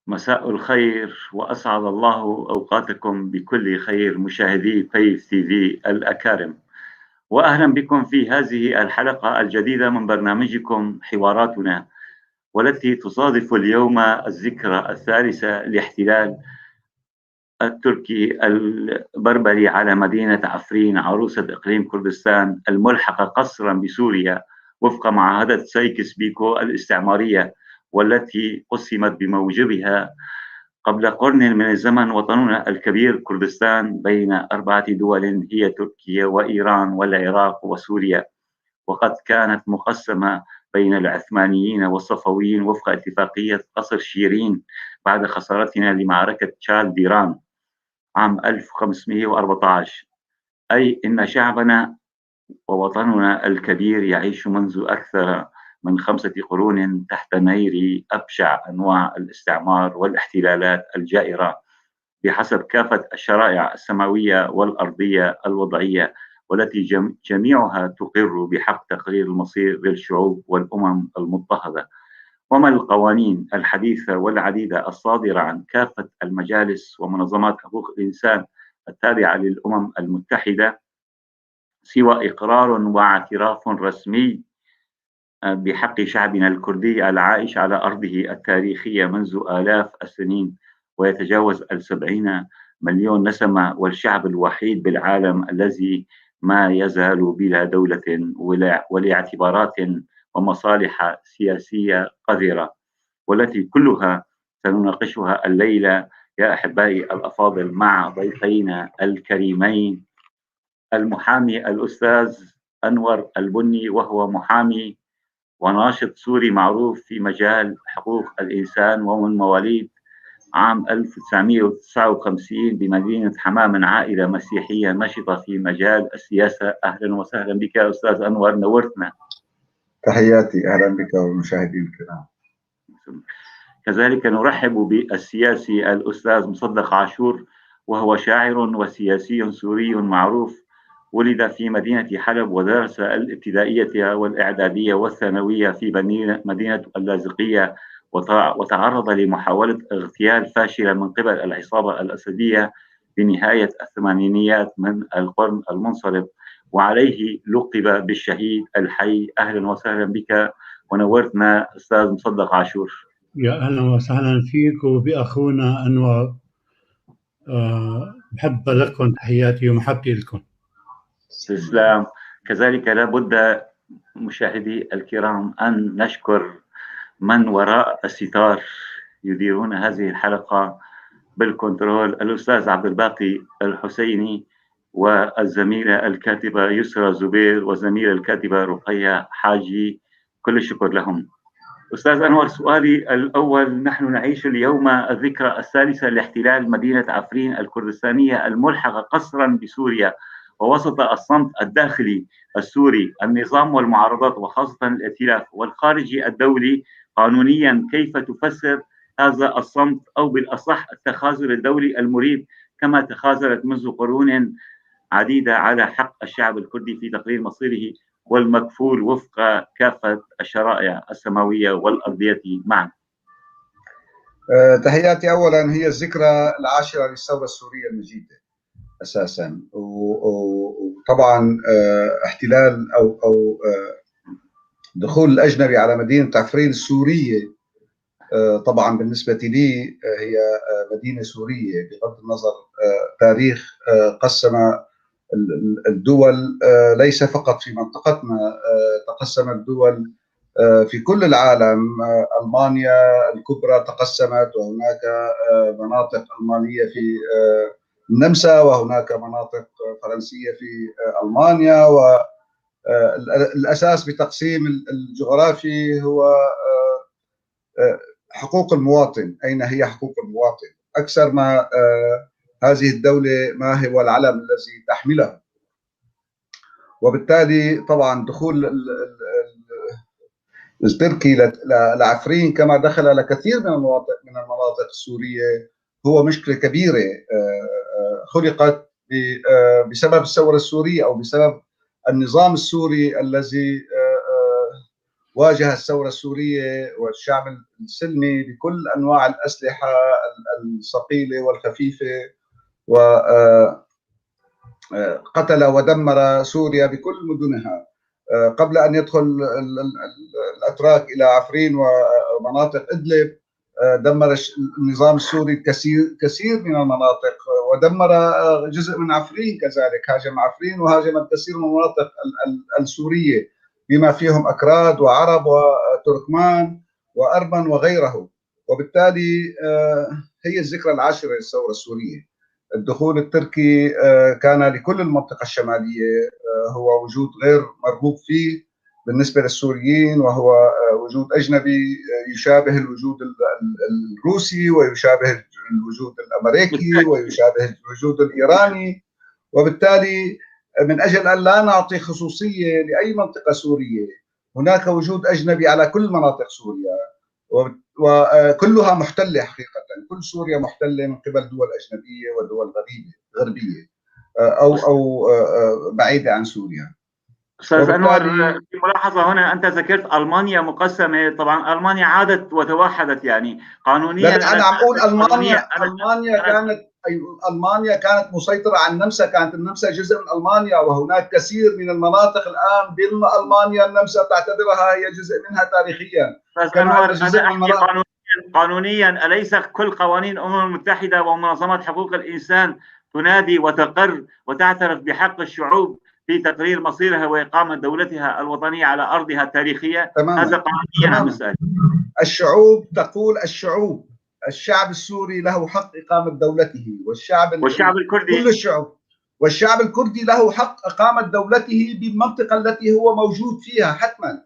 مساء الخير وأسعد الله أوقاتكم بكل خير مشاهدي بيف تي في الأكارم، وأهلا بكم في هذه الحلقة الجديدة من برنامجكم حواراتنا، والتي تصادف اليوم الذكرى الثالثة لاحتلال التركي البربري على مدينة عفرين عروسة إقليم كردستان الملحقة قسرا بسوريا وفق معاهدة سايكس بيكو الاستعمارية، والتي قسمت بموجبها قبل قرن من الزمن وطننا الكبير كردستان بين 4 دول هي تركيا وإيران والعراق وسوريا، وقد كانت مقسمة بين العثمانيين والصفويين وفق اتفاقية قصر شيرين بعد خسارتنا لمعركة تشالديران عام 1514. أي إن شعبنا ووطننا الكبير يعيش منذ أكثر من 5 قرون تحت نير أبشع أنواع الاستعمار والاحتلالات الجائرة بحسب كافة الشرائع السماوية والأرضية الوضعية، والتي جميعها تقر بحق تقرير المصير للشعوب والأمم المضطهدة. وما القوانين الحديثة والعديدة الصادرة عن كافة المجالس ومنظمات حقوق الإنسان التابعة للأمم المتحدة سوى إقرار واعتراف رسمي بحق شعبنا الكردي العائش على أرضه التاريخية منذ آلاف السنين ويتجاوز 70 مليون نسمة، والشعب الوحيد بالعالم الذي ما يزال بلا دولة ولاعتبارات ومصالح سياسية قذرة، والتي كلها سنناقشها الليلة يا أحبائي الأفاضل مع ضيفينا الكريمين، المحامي الأستاذ أنور البني، وهو محامي وناشط سوري معروف في مجال حقوق الإنسان، ومن مواليد عام 1959 بمدينة حماة من عائلة مسيحية نشطة في مجال السياسة. أهلا وسهلا بك يا أستاذ أنور، نورتنا. تحياتي، أهلا بك والمشاهدين الكرام. كذلك نرحب بالسياسي الأستاذ مصدق عاشور، وهو شاعر وسياسي سوري معروف، ولد في مدينة حلب ودرس الابتدائية والإعدادية والثانوية في مدينة اللاذقية، وتعرض لمحاولة اغتيال فاشلة من قبل العصابة الأسدية بنهاية الثمانينيات من القرن المنصرم، وعليه لقب بالشهيد الحي. أهلا وسهلا بك ونورتنا أستاذ مصدق عاشور. يا أهلا وسهلا فيك وبأخونا أنور. بحب لكم تحياتي ومحبتي لكم. تسلم. كذلك لابد مشاهدي الكرام أن نشكر من وراء الستار يديرون هذه الحلقة بالكنترول، الأستاذ عبد الباقي الحسيني والزميلة الكاتبة يسرى زبير والزميلة الكاتبة رقية حاجي، كل الشكر لهم. أستاذ أنور، سؤالي الأول: نحن نعيش اليوم الذكرى الثالثة لاحتلال مدينة عفرين الكردستانية الملحقة قسرا بسوريا، ووسط الصمت الداخلي السوري النظام والمعارضات وخاصة الائتلاف والخارجي الدولي قانونيا، كيف تفسر هذا الصمت أو بالأصح التخاذل الدولي المريب كما تخاذلت منذ قرون عديدة على حق الشعب الكردي في تقرير مصيره والمكفول وفق كافة الشرائع السماوية والأرضية معا؟ تحياتي. أولا هي الذكرى العاشرة للثورة السورية المجيدة أساسا، وطبعا احتلال أو دخول الأجنبي على مدينة عفرين السورية، طبعا بالنسبة لي هي مدينة سورية بغض النظر، تاريخ قسم الدول ليس فقط في منطقتنا، تقسم الدول في كل العالم. ألمانيا الكبرى تقسمت، وهناك مناطق ألمانية في النمسا، وهناك مناطق فرنسية في ألمانيا. والأساس بتقسيم الجغرافي هو حقوق المواطن. أين هي حقوق المواطن؟ أكثر ما هذه الدولة ما هو العلم الذي تحمله. وبالتالي طبعا دخول التركي لعفرين كما دخل لكثير من المناطق السورية هو مشكلة كبيرة خلقت بسبب الثورة السورية أو بسبب النظام السوري الذي واجه الثورة السورية والشعب السلمي بكل أنواع الأسلحة الثقيلة والخفيفة، وقتل ودمر سوريا بكل مدنها قبل أن يدخل الأتراك إلى عفرين ومناطق إدلب. دمر النظام السوري كثير من المناطق، ودمر جزء من عفرين كذلك، هاجم عفرين وهاجم الكثير من المناطق السورية بما فيهم أكراد وعرب وتركمان وأرمن وغيره. وبالتالي هي الذكرى العاشرة للثورة السورية. الدخول التركي كان لكل المنطقة الشمالية هو وجود غير مرغوب فيه بالنسبة للسوريين، وهو وجود أجنبي يشابه الوجود الروسي ويشابه الوجود الأمريكي ويشابه الوجود الإيراني. وبالتالي من أجل أن لا نعطي خصوصية لأي منطقة سورية، هناك وجود أجنبي على كل مناطق سوريا وكلها محتلة حقيقة. كل سوريا محتلة من قبل دول أجنبية ودول غربية أو بعيدة عن سوريا. أستاذ أنور، في ملاحظة هنا، أنت ذكرت ألمانيا مقسمة، طبعا ألمانيا عادت وتوحدت يعني قانونيا. أنا عم أقول ألمانيا كانت مسيطرة على النمسا، كانت النمسا جزء من ألمانيا، وهناك كثير من المناطق الآن ضمن ألمانيا النمسا تعتبرها هي جزء منها تاريخيا. أنا قانونيا أليس كل قوانين الأمم المتحدة ومنظمات حقوق الإنسان تنادي وتقر وتعترف بحق الشعوب في تقرير مصيرها وإقامة دولتها الوطنية على أرضها التاريخية؟ تماما. هذا قانونيا عم. الشعوب تقول، الشعوب، الشعب السوري له حق إقامة دولته، والشعب الكردي، كل الشعوب، والشعب الكردي له حق إقامة دولته بالمنطقة التي هو موجود فيها حتما.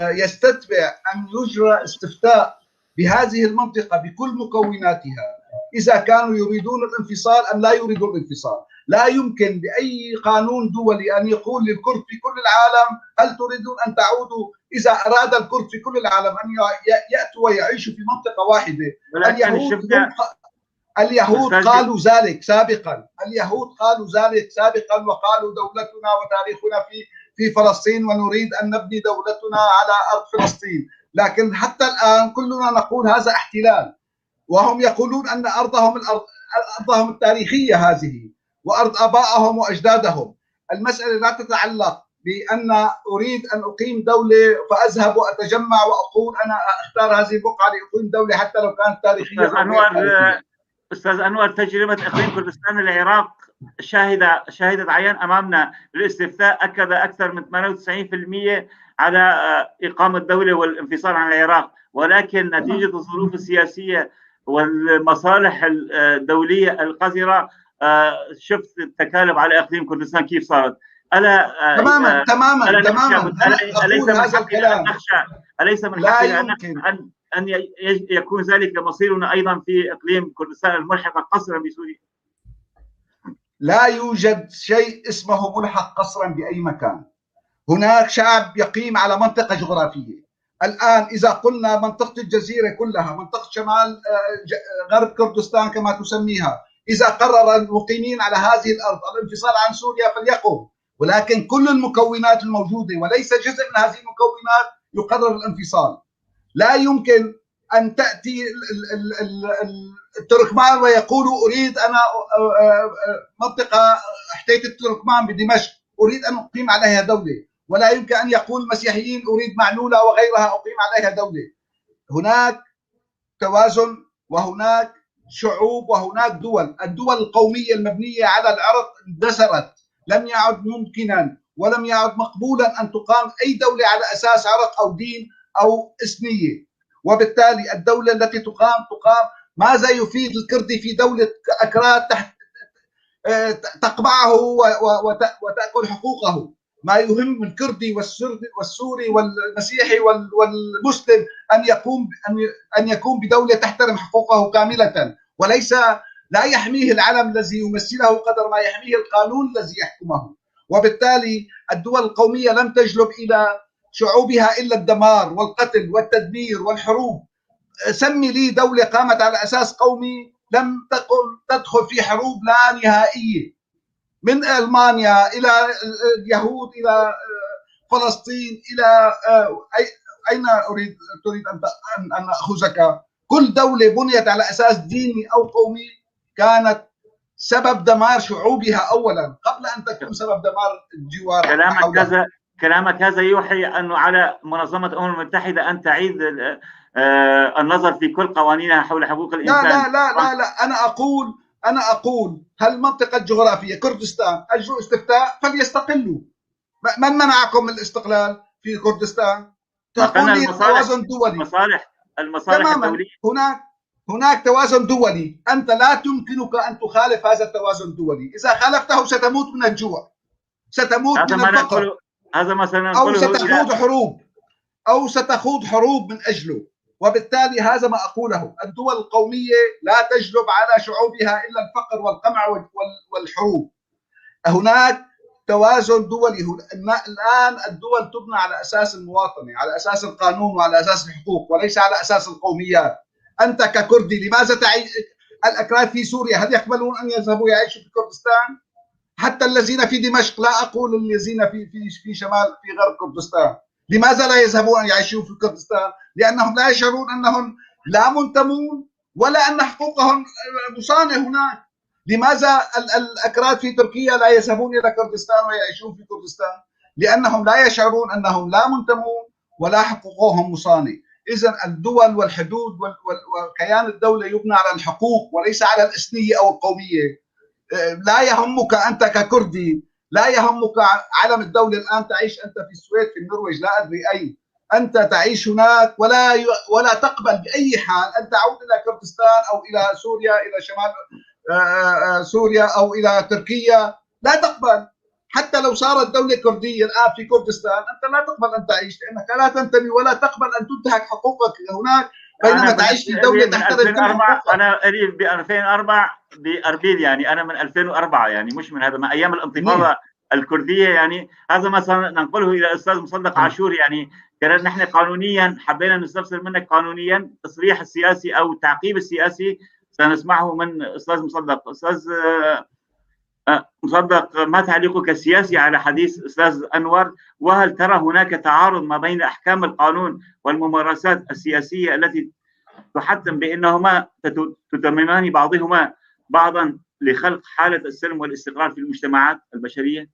يستتبع أن يجرى استفتاء بهذه المنطقة بكل مكوناتها، إذا كانوا يريدون الانفصال أم لا يريدون الانفصال. لا يمكن بأي قانون دولي أن يقول للكرد في كل العالم هل تريدون أن تعودوا. إذا أراد الكرد في كل العالم أن يأتوا ويعيشوا في منطقة واحدة، اليهود قالوا ذلك سابقا، اليهود قالوا ذلك سابقا وقالوا دولتنا وتاريخنا في فلسطين ونريد أن نبني دولتنا على أرض فلسطين، لكن حتى الآن كلنا نقول هذا احتلال، وهم يقولون أن أرضهم التاريخية هذه وأرض آبائهم وأجدادهم. المسألة لا تتعلق بأن أريد أن أقيم دولة فأذهب وأتجمع وأقول أنا أختار هذه البقعة لأقيم دولة حتى لو كانت تاريخية. أستاذ أنور، تجربة إقليم كردستان العراق شاهدت عيان أمامنا. الاستفتاء أكد أكثر من 98% على إقامة دولة والانفصال عن العراق، ولكن نتيجة الظروف السياسية والمصالح الدولية القذرة شفت التكالب على إقليم كردستان كيف صارت. ألا تماما تماما تماما. أليس من حقنا أن نخشى؟ أليس من حقنا أن يكون ذلك مصيرنا أيضا في إقليم كردستان الملحقة قصرا بسوريا؟ لا يوجد شيء اسمه ملحق قصرا بأي مكان. هناك شعب يقيم على منطقة جغرافية. الآن إذا قلنا منطقة الجزيرة كلها، منطقة شمال غرب كردستان كما تسميها، إذا قرر المقيمين على هذه الأرض الانفصال عن سوريا فليقم، ولكن كل المكونات الموجودة وليس جزء من هذه المكونات يقرر الانفصال. لا يمكن أن تأتي التركمان ويقولوا أريد أنا منطقة حتيت التركمان بدمشق أريد أن أقيم عليها دولة، ولا يمكن أن يقول المسيحيين أريد معلولة وغيرها أقيم عليها دولة. هناك توازن وهناك شعوب وهناك دول. الدول القومية المبنية على العرق اندثرت، لم يعد ممكنا ولم يعد مقبولا أن تقام أي دولة على أساس عرق أو دين أو إثنية، وبالتالي الدولة التي تقام ماذا يفيد الكردي في دولة أكراد تحت تقمعه وتأكل حقوقه؟ ما يهم الكردي والسوري والمسيحي والمسلم أن يكون بدولة تحترم حقوقه كاملة، وليس لا يحميه العلم الذي يمثله قدر ما يحميه القانون الذي يحكمه. وبالتالي الدول القومية لم تجلب إلى شعوبها إلا الدمار والقتل والتدمير والحروب. سمي لي دولة قامت على أساس قومي لم تدخل في حروب لا نهائية، من ألمانيا إلى اليهود إلى فلسطين إلى أين تريد أن أخذك. كل دولة بنيت على أساس ديني أو قومي كانت سبب دمار شعوبها أولا قبل أن تكون سبب دمار الجوار. كلامك هذا يوحي أنه على منظمة الأمم المتحدة أن تعيد النظر في كل قوانينها حول حقوق الإنسان. لا لا لا لا, لا. أنا أقول هالمنطقة الجغرافية كردستان أجروا استفتاء فليستقلوا. من منعكم من الاستقلال في كردستان؟ تقول لي توازن دولي. المصالح الدولية. هناك توازن دولي، أنت لا تمكنك أن تخالف هذا التوازن الدولي. إذا خالفته ستموت من الجوع، ستموت من الفقر، هذا مثلا، أو ستخوض حروب، أو ستخوض حروب من أجله. وبالتالي هذا ما أقوله، الدول القومية لا تجلب على شعوبها إلا الفقر والقمع والحروب. هناك توازن دولي. الآن الدول تبنى على أساس المواطنة، على أساس القانون وعلى أساس الحقوق، وليس على أساس القوميات. أنت ككردي لماذا تعيش؟ الأكراد في سوريا هل يقبلون أن يذهبوا يعيشوا في كردستان؟ حتى الذين في دمشق، لا أقول الذين في في في شمال في غرب كردستان، لماذا لا يذهبون أن يعيشوا في كردستان؟ لأنهم لا يشعرون أنهم لا منتمون ولا أن حقوقهم مصانة هناك. لماذا الأكراد في تركيا لا يذهبون إلى كردستان ويعيشون في كردستان؟ لأنهم لا يشعرون أنهم لا منتمون ولا حقوقهم مصانة. إذن الدول والحدود وكيان الدولة يبنى على الحقوق وليس على الإثنية أو القومية. لا يهمك أنت ككردي، لا يهمك علم الدولة. الآن تعيش أنت في السويد، في النرويج، لا أدري أين أنت تعيش هناك، ولا تقبل بأي حال أن تعود إلى كردستان أو إلى سوريا، إلى شمال سوريا أو إلى تركيا. لا تقبل، حتى لو صارت دولة كردية الآن في كردستان أنت لا تقبل أن تعيش، لأنك لا تنتمي ولا تقبل أن تنتهك حقوقك هناك، بينما تعيش في دولة تحترم كل حقوقك. أنا قريب ب 2004 بأربيل، يعني أنا من 2004، يعني مش من هذا، ما أيام الانتفاضة الكردية. يعني هذا ما سننقله إلى الأستاذ مصدق عاشور. يعني نحن قانونيا حبينا نستفسر منك قانونيا التصريح السياسي أو التعقيب السياسي سنسمعه من أستاذ مصدق. أستاذ مصدق، ما تعليقك السياسي على حديث أستاذ أنور؟ وهل ترى هناك تعارض ما بين أحكام القانون والممارسات السياسية التي تحتم بأنهما تتممان بعضهما بعضا لخلق حالة السلم والاستقرار في المجتمعات البشرية؟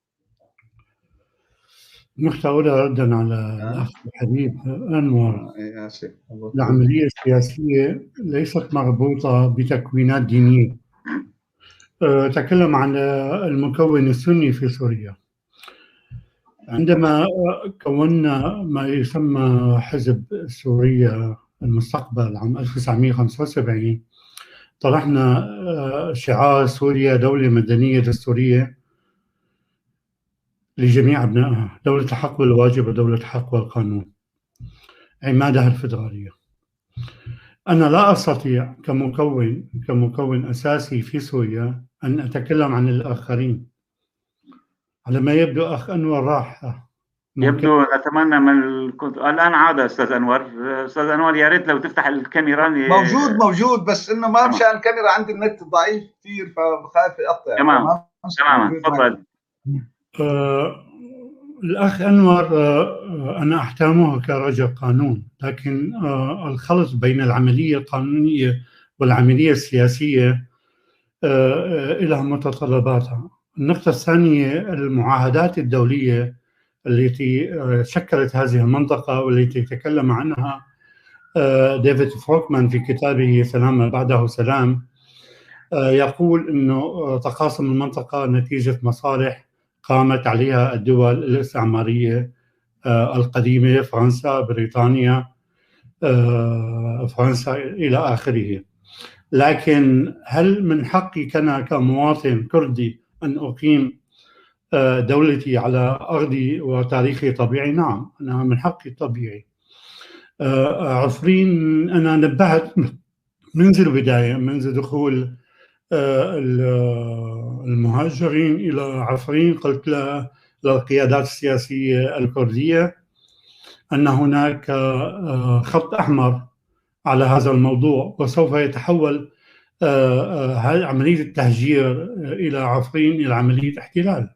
نقطة أولى ردا على الأخ الحبيب أنور. العملية السياسية ليست مربوطة بتكوينات دينية. تكلم عن المكون السني في سوريا. عندما كونا ما يسمى حزب سوريا المستقبل عام 1975 طرحنا شعار سوريا دولة مدنية دستورية لجميع أبنائها، دولة الحق والواجب ودولة الحق والقانون، عمادها الفدرالية. أنا لا أستطيع كمكون أساسي في سوريا أن أتكلم عن الآخرين. على ما يبدو أخ أنور راح. يبدو نتمنى من الآن عاد أستاذ أنور. أستاذ أنور يا ريت لو تفتح الكاميرا. موجود بس إنه ما مشان الكاميرا، عندي النت ضعيف كثير فبخاف يقطع. تمام تفضل. الأخ أنور أنا أحترمه كرجل قانون، لكن الخلط بين العملية القانونية والعملية السياسية لها متطلباتها. النقطة الثانية، المعاهدات الدولية التي شكلت هذه المنطقة والتي تكلم عنها ديفيد فروكمان في كتابه سلام بعده سلام، يقول أنه تقاسم المنطقة نتيجة مصالح قامت عليها الدول الاستعمارية القديمة، فرنسا، بريطانيا، فرنسا إلى آخره. لكن هل من حقي أنا كمواطن كردي أن أقيم دولتي على أرضي وتاريخي طبيعي؟ نعم، أنا من حقي طبيعي. عفرين أنا نبهت منذ البداية، منذ دخول المهاجرين إلى عفرين، قلت للقيادات السياسية الكردية أن هناك خط أحمر على هذا الموضوع، وسوف يتحول عملية التهجير إلى عفرين إلى عملية احتلال.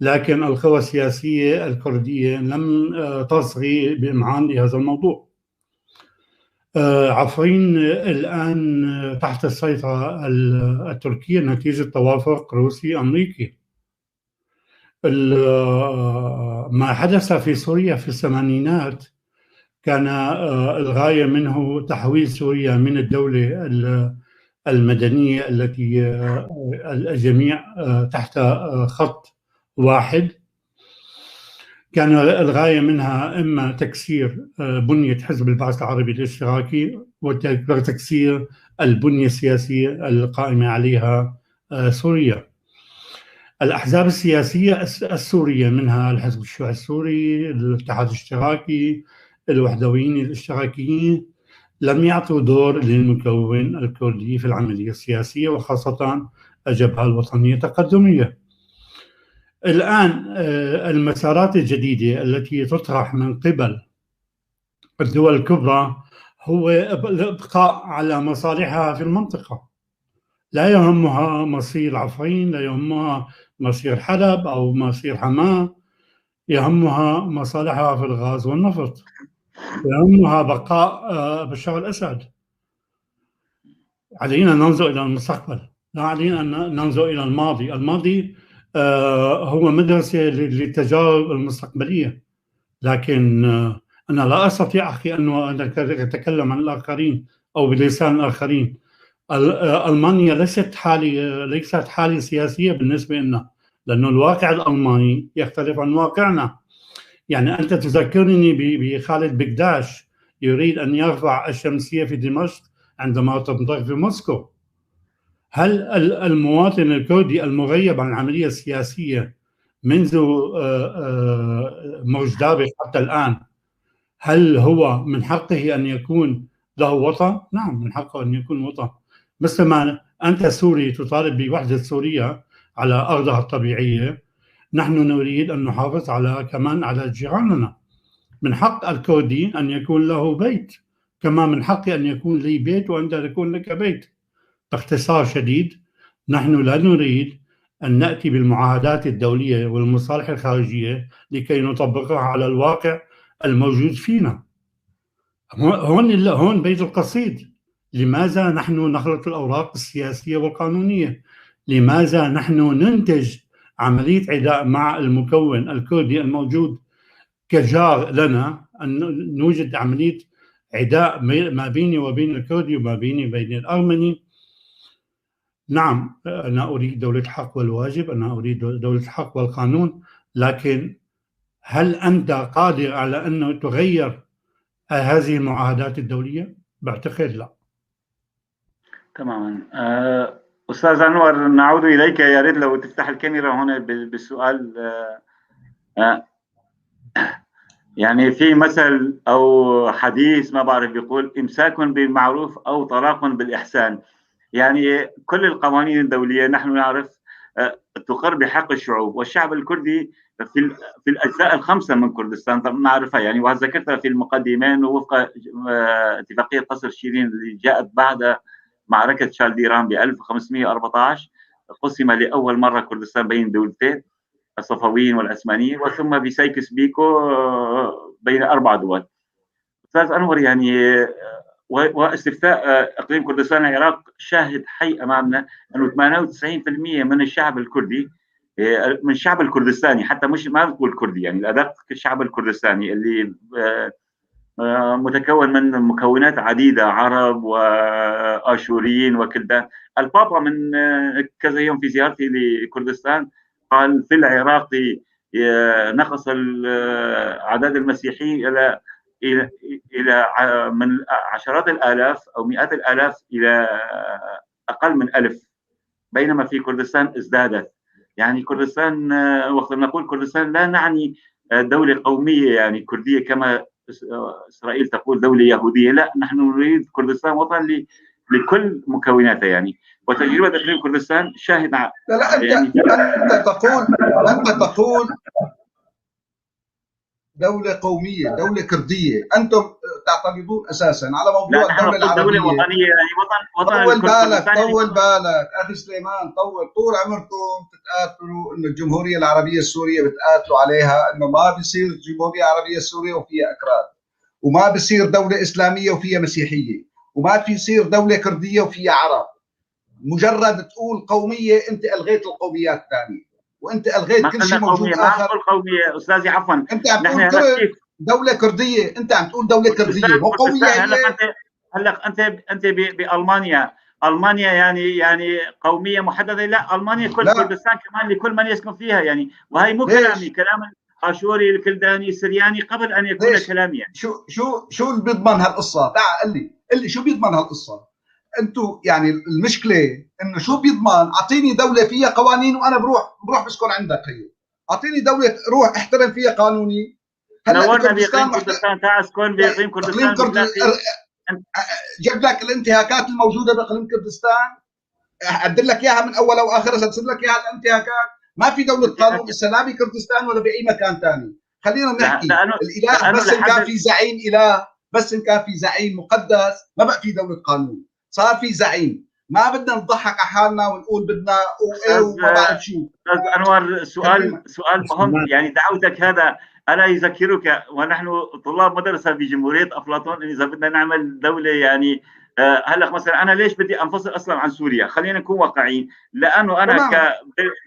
لكن القوى السياسية الكردية لم تصغي بإمعان لهذا الموضوع. عفرين الآن تحت السيطرة التركية نتيجة توافق روسي أمريكي. ما حدث في سوريا في الثمانينات كان الغاية منه تحويل سوريا من الدولة المدنية التي الجميع تحت خط واحد، كان الغاية منها إما تكسير بنية حزب البعث العربي الاشتراكي وتكسير البنية السياسية القائمة عليها سوريا. الأحزاب السياسية السورية منها الحزب الشيوعي السوري، الاتحاد الاشتراكي، الوحدويين الاشتراكيين، لم يعطوا دور للمكون الكردي في العملية السياسية، وخاصة الجبهة الوطنية التقدمية. الآن المسارات الجديدة التي تطرح من قبل الدول الكبرى هو الإبقاء على مصالحها في المنطقة. لا يهمها مصير عفرين، لا يهمها مصير حلب أو مصير حماة، يهمها مصالحها في الغاز والنفط، يهمها بقاء بشار الأسد. علينا أن ننظر إلى المستقبل، لا علينا أن ننظر إلى الماضي. الماضي هو مدرسة للتجارب المستقبلية، لكن أنا لا أستطيع أخي أن أتكلم عن الآخرين أو بلسان الآخرين. ألمانيا ليست حالة سياسية بالنسبة لنا، لأنه الواقع الألماني يختلف عن واقعنا. يعني أنت تذكرني بخالد بكداش يريد أن يرفع الشمسية في دمشق عندما تمطر في موسكو. هل المواطن الكردي المغيب عن العملية السياسية منذ مرج دابق حتى الآن، هل هو من حقه أن يكون له وطن؟ نعم، من حقه أن يكون وطن. مثل ما أنت سوري تطالب بوحدة سوريا على أرضها الطبيعية، نحن نريد أن نحافظ على كمان على جيراننا. من حق الكردي أن يكون له بيت، كما من حقي أن يكون لي بيت وأنت يكون لك بيت. باختصار شديد، نحن لا نريد أن نأتي بالمعاهدات الدولية والمصالح الخارجية لكي نطبقها على الواقع الموجود فينا. هون بيت القصيد. لماذا نحن نخلط الأوراق السياسية والقانونية؟ لماذا نحن ننتج عملية عداء مع المكون الكردي الموجود كجار لنا، أن نوجد عملية عداء ما بيني وبين الكردي وما بيني وبين الأرمني. نعم أنا أريد دولة الحق والواجب، أنا أريد دولة الحق والقانون، لكن هل أنت قادر على أن تغير هذه المعاهدات الدولية؟ بعتقد لا. تماما. أستاذ أنور، نعود إليك، يا ريت لو تفتح الكاميرا هنا بالسؤال. يعني في مثل أو حديث ما بعرف بيقول إمساك بالمعروف أو طلاق بالإحسان. يعني كل القوانين الدولية نحن نعرف تقر بحق الشعوب، والشعب الكردي في الأجزاء الخمسة من كردستان نعرفها يعني، وذكرتها في المقدمة أنه وفق اتفاقية قصر شيرين اللي جاءت بعد معركة شالديران ب 1514 قسم لأول مرة كردستان بين دولتين، الصفويين والعثمانيين، وثم بسايكس بيكو بين 4 دول. أستاذ أنور، يعني واستفتاء إقليم كردستان العراق شاهد حي أمامنا أنه 98% من الشعب الكردي، من الشعب الكردستاني، حتى مش ما بقول كردي يعني، الأدق الشعب الكردستاني اللي متكون من مكونات عديدة، عرب وآشوريين وكلدان. البابا من كذا يوم في زيارته لكردستان قال في العراق نقص أعداد المسيحيين إلى إلى إلى من عشرات الآلاف أو مئات الآلاف إلى أقل من 1000، بينما في كردستان ازدادت. يعني كردستان، وقت نقول كردستان لا نعني دولة قومية يعني كردية كما إسرائيل تقول دولة يهودية، لا، نحن نريد كردستان وطن لكل مكوناتها يعني. وتجربة إقليم كردستان شاهد. لا لا، أنت يعني أنت تقول دولة قومية، دولة كردية، أنتم تعترضون أساسا على موضوع الدولة العربية. دولة وطنية يعني وطن. طول بالك، طول بالك أخي سليمان، طول عمركم تتقاتلوا إنه الجمهورية العربية السورية بتقاتلوا عليها إنه ما بيصير الجمهورية العربية السورية وفيها أكراد، وما بيصير دولة إسلامية وفيها مسيحية، وما بيصير دولة كردية وفيها عرب. مجرد تقول قومية أنت ألغيت القوميات الثانية، وانت الغيت كل شيء موجود اخر. ما قومية استاذي، عفوا، انت عم تقول دولة كرديه، انت عم تقول دولة كرديه مو قومية. هلا انت بالمانيا، المانيا يعني قومية محددة؟ لا، المانيا كل كردستان كمان لكل من يسكن فيها يعني. وهي مو كلامي، كلام الاشوري الكلداني السرياني قبل ان يكون كلامي يعني. شو اللي بيضمن هالقصة؟ تعال قل لي شو بيضمن هالقصة؟ انتم يعني المشكلة انه شو بيضمن؟ اعطيني دولة فيها قوانين وانا بروح بسكن عندك. هي اعطيني دولة روح احترم فيها قانوني. هلا نورنا باقليم كردستان، تعال اسكن باقليم كردستان. جيب لك الانتهاكات الموجودة باقليم كردستان، اعدل لك اياها من اولها واخرها، سلسل لك اياها الانتهاكات. ما في دولة قانون هسه لا بكردستان ولا باي مكان ثاني. خلينا نحكي الاله، بس ان كان في زعيم اله، بس ان كان في زعيم مقدس، ما بقى في دولة قانون، صار في زعيم. ما بدنا نضحك على حالنا ونقول بدنا وما بعرف شو. استاذ انور، سؤال مهم يعني. دعوتك هذا الا يذكرك ونحن طلاب مدرسه بجمهورية افلاطون اذا بدنا نعمل دولة يعني. هلا مثلا انا ليش بدي انفصل اصلا عن سوريا؟ خلينا نكون واقعيين، لانه انا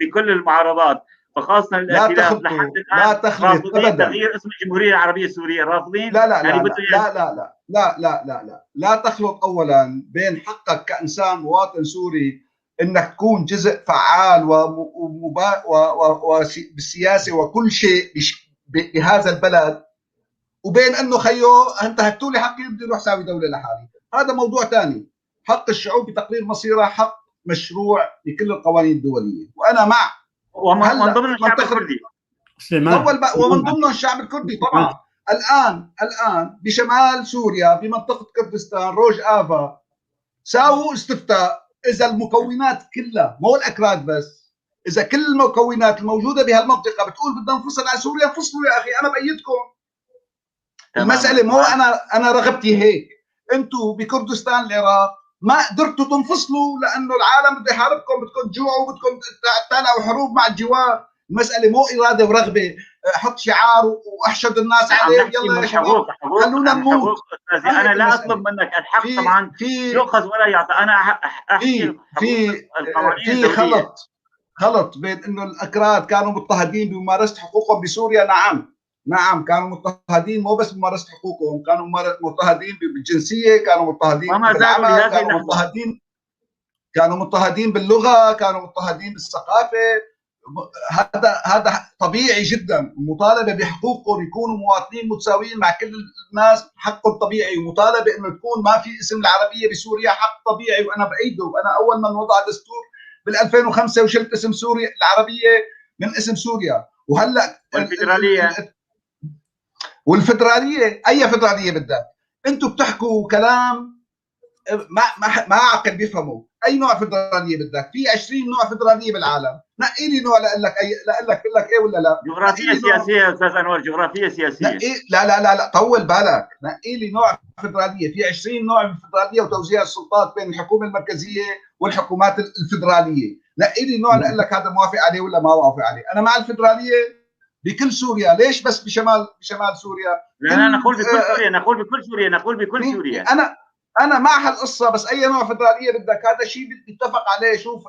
بكل المعارضات وخاصة الائتلاف لحد الان رافضين تغيير اسم الجمهورية العربية السورية، رافضين. لا لا يعني لا لا لا لا لا لا لا لا تخلط اولا بين حقك كانسان مواطن سوري انك تكون جزء فعال وبالسياسه وكل شيء بهذا البلد، وبين انه خيو انتهكتوا لي حقي بدي اروح ساوي دولة لحالي. هذا موضوع ثاني. حق الشعوب بتقرير مصيرها حق مشروع لكل القوانين الدولية، وانا مع. ومن ضمن الشعب الكردي ومن ضمن الشعب الكردي طبعا. الان بشمال سوريا بمنطقة كردستان روج افا ساووا استفتاء، اذا المكونات كلها مو الاكراد بس، اذا كل المكونات الموجودة بهالمنطقه بتقول بدنا ننفصل عن سوريا، انفصلوا يا اخي، انا بايدكم. المسالة مو انا رغبتي هيك. انتم بكردستان العراق ما قدرتوا تنفصلوا لانه العالم بده يحاربكم، بدكم تجوعوا، بدكم تطلعوا حروب مع الجوار. المسالة مو اراده ورغبه، حط شعار واحشد الناس عليه يلا يا شباب خلونا نموت. انا لا اطلب منك الحق طبعا يؤخذ ولا يعطى، انا احكي في خلط بين انه الاكراد كانوا مضطهدين بممارسة حقوقهم بسوريا. نعم كانوا مضطهدين، مو بس بممارسة حقوقهم، كانوا مضطهدين بالجنسيه، كانوا مضطهدين بالعمل، كانوا مضطهدين باللغة، كانوا مضطهدين بالثقافة. هذا طبيعي جدا. المطالبة بحقوقهم يكونوا مواطنين متساويين مع كل الناس حقهم طبيعي، ومطالبه انه تكون ما في اسم العربية بسوريا حق طبيعي، وانا بايده. وانا اول من وضع دستور بال 2005 وشلت اسم سوريا العربية من اسم سوريا. وهلا والفدراليه، اي فدراليه بدك؟ انتم بتحكوا كلام ما ما ما عقل بيفهموا. اي نوع فدراليه بدك؟ في 20 نوع فدراليه بالعالم، نقي لي نوع لاقول لك اي، لاقول لك بقول لك ايه ولا لا. جغرافية سياسية يا استاذ انور، جغرافية سياسية. نقي، لا لا لا لا، طول بالك، نقي لي نوع فدراليه. في 20 نوع من الفدرالية وتوزيع السلطات بين الحكومة المركزية والحكومات الفدرالية. نقي لي نوع لاقول لك هذا موافق عليه ولا ما موافق عليه. انا مع الفدرالية بكل سوريا، ليش بس بشمال سوريا؟ لا لا، نقول بكل سوريا، نقول بكل سوريا، نقول بكل سوريا. انا مع هالقصة، بس اي نوع فدراليه بدك؟ هذا شيء بيتفق عليه. شوف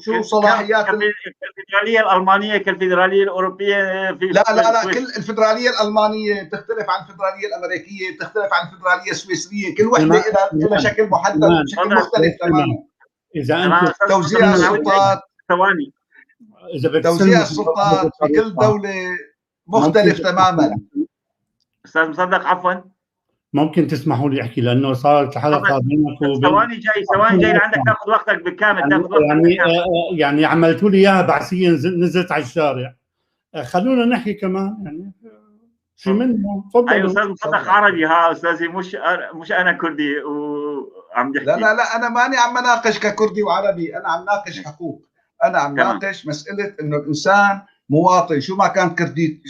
شو صلاحيات الفدرالية الالمانية كالفدراليه الاوروبية في لا لا لا، كل الفدرالية الالمانية بتختلف عن الفدرالية الامريكية، بتختلف عن الفدرالية السويسريه، كل وحده لها شكل محدد، بشكل مختلف تماما. اذا انت توزيع السلطات، ثواني، توزيع السلطات في كل دولة مختلف تماما. استاذ مصدق عفوا، ممكن تسمحوا لي احكي لانه صارت الحلقة بينك وبين ثواني جاي لعندك، تاخذ وقتك بالكامل، تاخذ وقتك يعني بالكامل. يعني عملتوا لي اياها بعثيه، نزلت على الشارع. خلونا نحكي كمان يعني في منه. تفضل. ايوه استاذ مصدق عربي، ها استاذي، مش انا كردي وعم بحكي. لا لا لا، انا ماني عم اناقش ككردي وعربي، انا عم ناقش حقوق، انا عم ناقش مسالة انه الانسان مواطن شو ما كان كردي،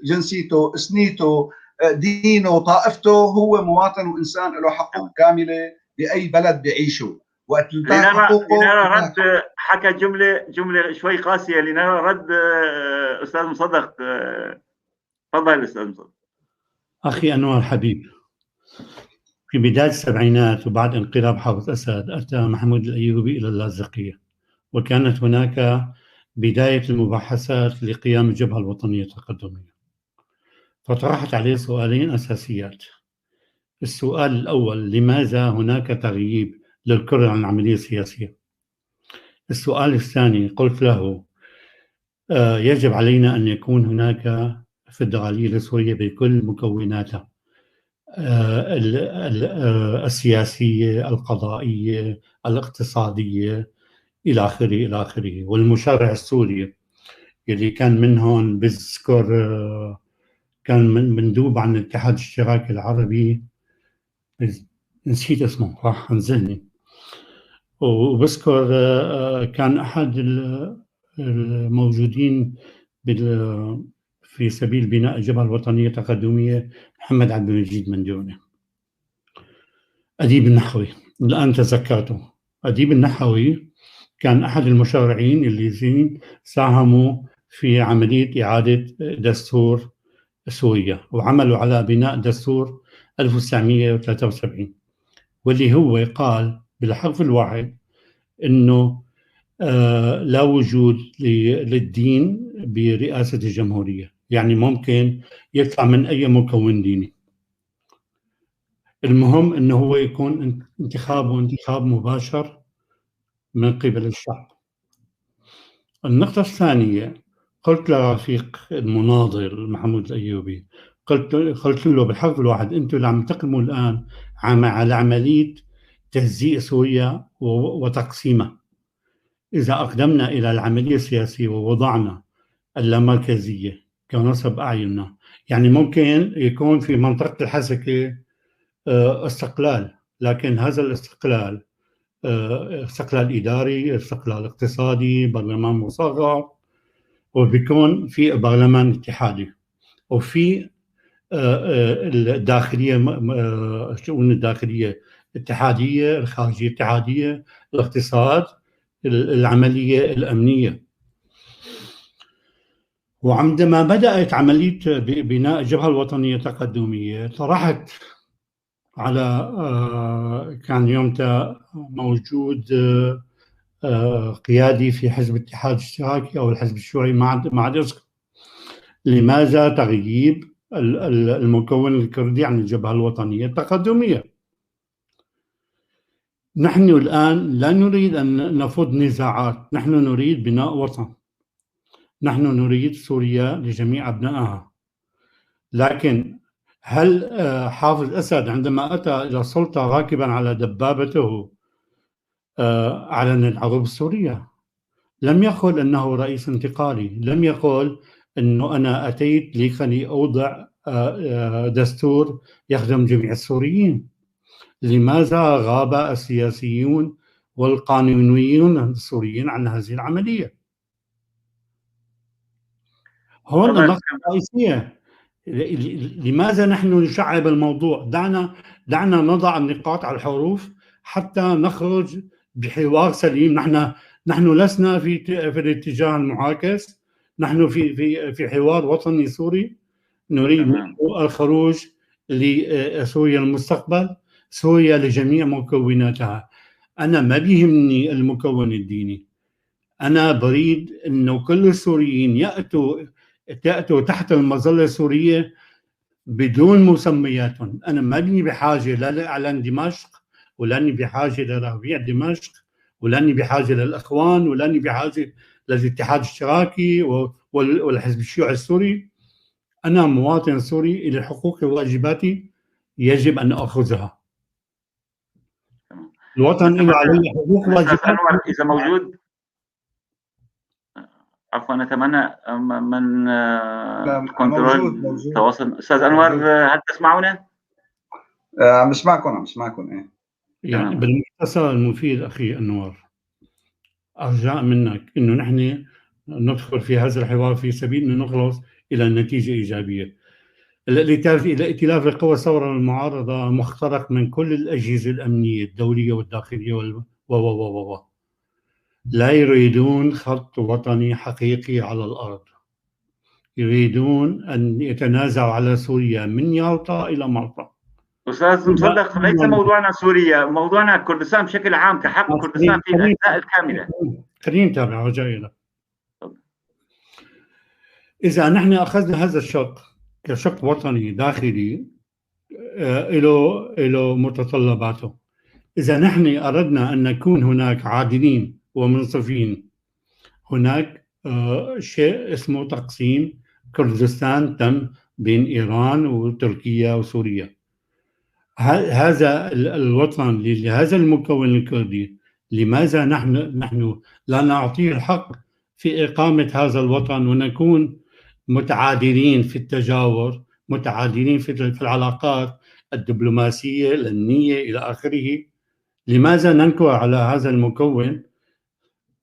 جنسيته، اثنيته، دينه، طائفته، هو مواطن وانسان له حقوق كاملة باي بلد بيعيشه. وقت لنرى رد، حكى جملة شوي قاسية، لنرى رد استاذ مصدق. تفضل استاذ مصدق. اخي انور حبيب، في بداية السبعينات وبعد انقلاب حافظ اسد اتى محمود الايوبي الى اللاذقيه، وكانت هناك بداية المباحثات لقيام الجبهة الوطنية التقدمية. فطرحت عليه سؤالين أساسيات. السؤال الأول: لماذا هناك تغييب للكرة عن العملية السياسية؟ السؤال الثاني قلت له: يجب علينا أن يكون هناك فدرالية لسوريا بكل مكوناتها، السياسية، القضائية، الاقتصادية، إلى آخره إلى آخره. والمشرع السوري اللي كان منهم بذكر كان مندوب عن الاتحاد الاشتراكي العربي، نسيت اسمه راح انزلني، وبذكر كان احد الموجودين في سبيل بناء الجبهة الوطنية التقدمية محمد عبد المجيد مندوني، اديب النحوي، الان تذكرته. اديب النحوي كان احد المشرعين اللي ساهموا في عملية اعاده دستور سوريا، وعملوا على بناء دستور 1973، واللي هو قال بالحرف الواحد انه لا وجود للدين برئاسة الجمهورية، يعني ممكن يطلع من اي مكون ديني، المهم انه هو يكون انتخابه انتخاب مباشر من قبل الشعب. النقطة الثانية قلت لرفيق المناضل محمود الأيوبي، قلت له بالحرف الواحد: أنتم اللي عم تقدموا الآن على عملية تهزيء سوريا وتقسيمها. إذا أقدمنا إلى العملية السياسية ووضعنا اللامركزية كنصب أعيننا، يعني ممكن يكون في منطقة الحسكة استقلال، لكن هذا الاستقلال استقلال إداري، استقلال اقتصادي، برلمان مصغر، وبيكون في برلمان اتحادي، وفي الداخلية، الشؤون الداخلية اتحادية، الخارجية اتحادية، الاقتصاد، العملية الأمنية. وعندما بدأت عملية بناء الجبهة الوطنية التقدمية طرحت على كان يومتها موجود قيادي في حزب الاتحاد الاشتراكي أو الحزب الشيوعي، ما عاد أذكر. لماذا تغييب المكون الكردي عن الجبهة الوطنية التقدمية؟ نحن الآن لا نريد أن نفض نزاعات، نحن نريد بناء وطن، نحن نريد سوريا لجميع أبنائها. لكن هل حافظ أسد عندما أتى إلى السلطة راكبا على دبابته أعلن الحروب السورية؟ لم يقل أنه رئيس انتقالي، لم يقل أنه أنا أتيت لكي أوضع دستور يخدم جميع السوريين. لماذا غاب السياسيون والقانونيون السوريين عن هذه العملية؟ هون النقطة الرئيسية، لماذا نحن نشعب الموضوع؟ دعنا نضع النقاط على الحروف حتى نخرج بحوار سليم. نحن لسنا في الاتجاه المعاكس، نحن في حوار وطني سوري نريد الخروج لسوريا المستقبل، سوريا لجميع مكوناتها. أنا ما بيهمني المكون الديني، أنا بريد أنه كل السوريين يأتوا تحت المظلة السورية بدون مسمياتهم. أنا ماني بحاجة لا لإعلان دمشق، ولاني بحاجة لربيع دمشق، ولاني بحاجة للإخوان، ولاني بحاجة للاتحاد الاشتراكي والحزب الشيوعي السوري. أنا مواطن سوري إلى حقوقي وواجباتي يجب أن أخذها. الوطن له علي حقوق وواجبات. إذا موجود، عفوا، نتمنى من كنترول تواصل. أستاذ أنور، هل تسمعونا؟ عم بسمعكم. إيه يعني بالمختصر المفيد أخي أنور، أرجاء منك إنه نحن ندخل في هذا الحوار في سبيل إنه نخلص إلى نتيجة إيجابية. الائتلاف القوى الثورة والمعارضة مخترق من كل الأجهزة الأمنية الدولية والداخلية و و و و لا يريدون خط وطني حقيقي على الأرض، يريدون أن يتنازعوا على سوريا من يالطا إلى مالطا. أستاذ مصدق، ليس موضوعنا سوريا، موضوعنا كردستان بشكل عام، كحق كردستان في الأجزاء الكاملة. خلينا نتابع رجائي لك. إذا نحن أخذنا هذا الشق كشق وطني داخلي له متطلباته. إذا نحن أردنا أن نكون هناك عادلين ومنصفين، هناك شيء اسمه تقسيم كردستان تم بين إيران وتركيا وسوريا. هذا الوطن لهذا المكون الكردي، لماذا نحن لا نعطيه الحق في إقامة هذا الوطن ونكون متعادلين في التجاور، متعادلين في العلاقات الدبلوماسية الأمنية إلى آخره؟ لماذا ننكر على هذا المكون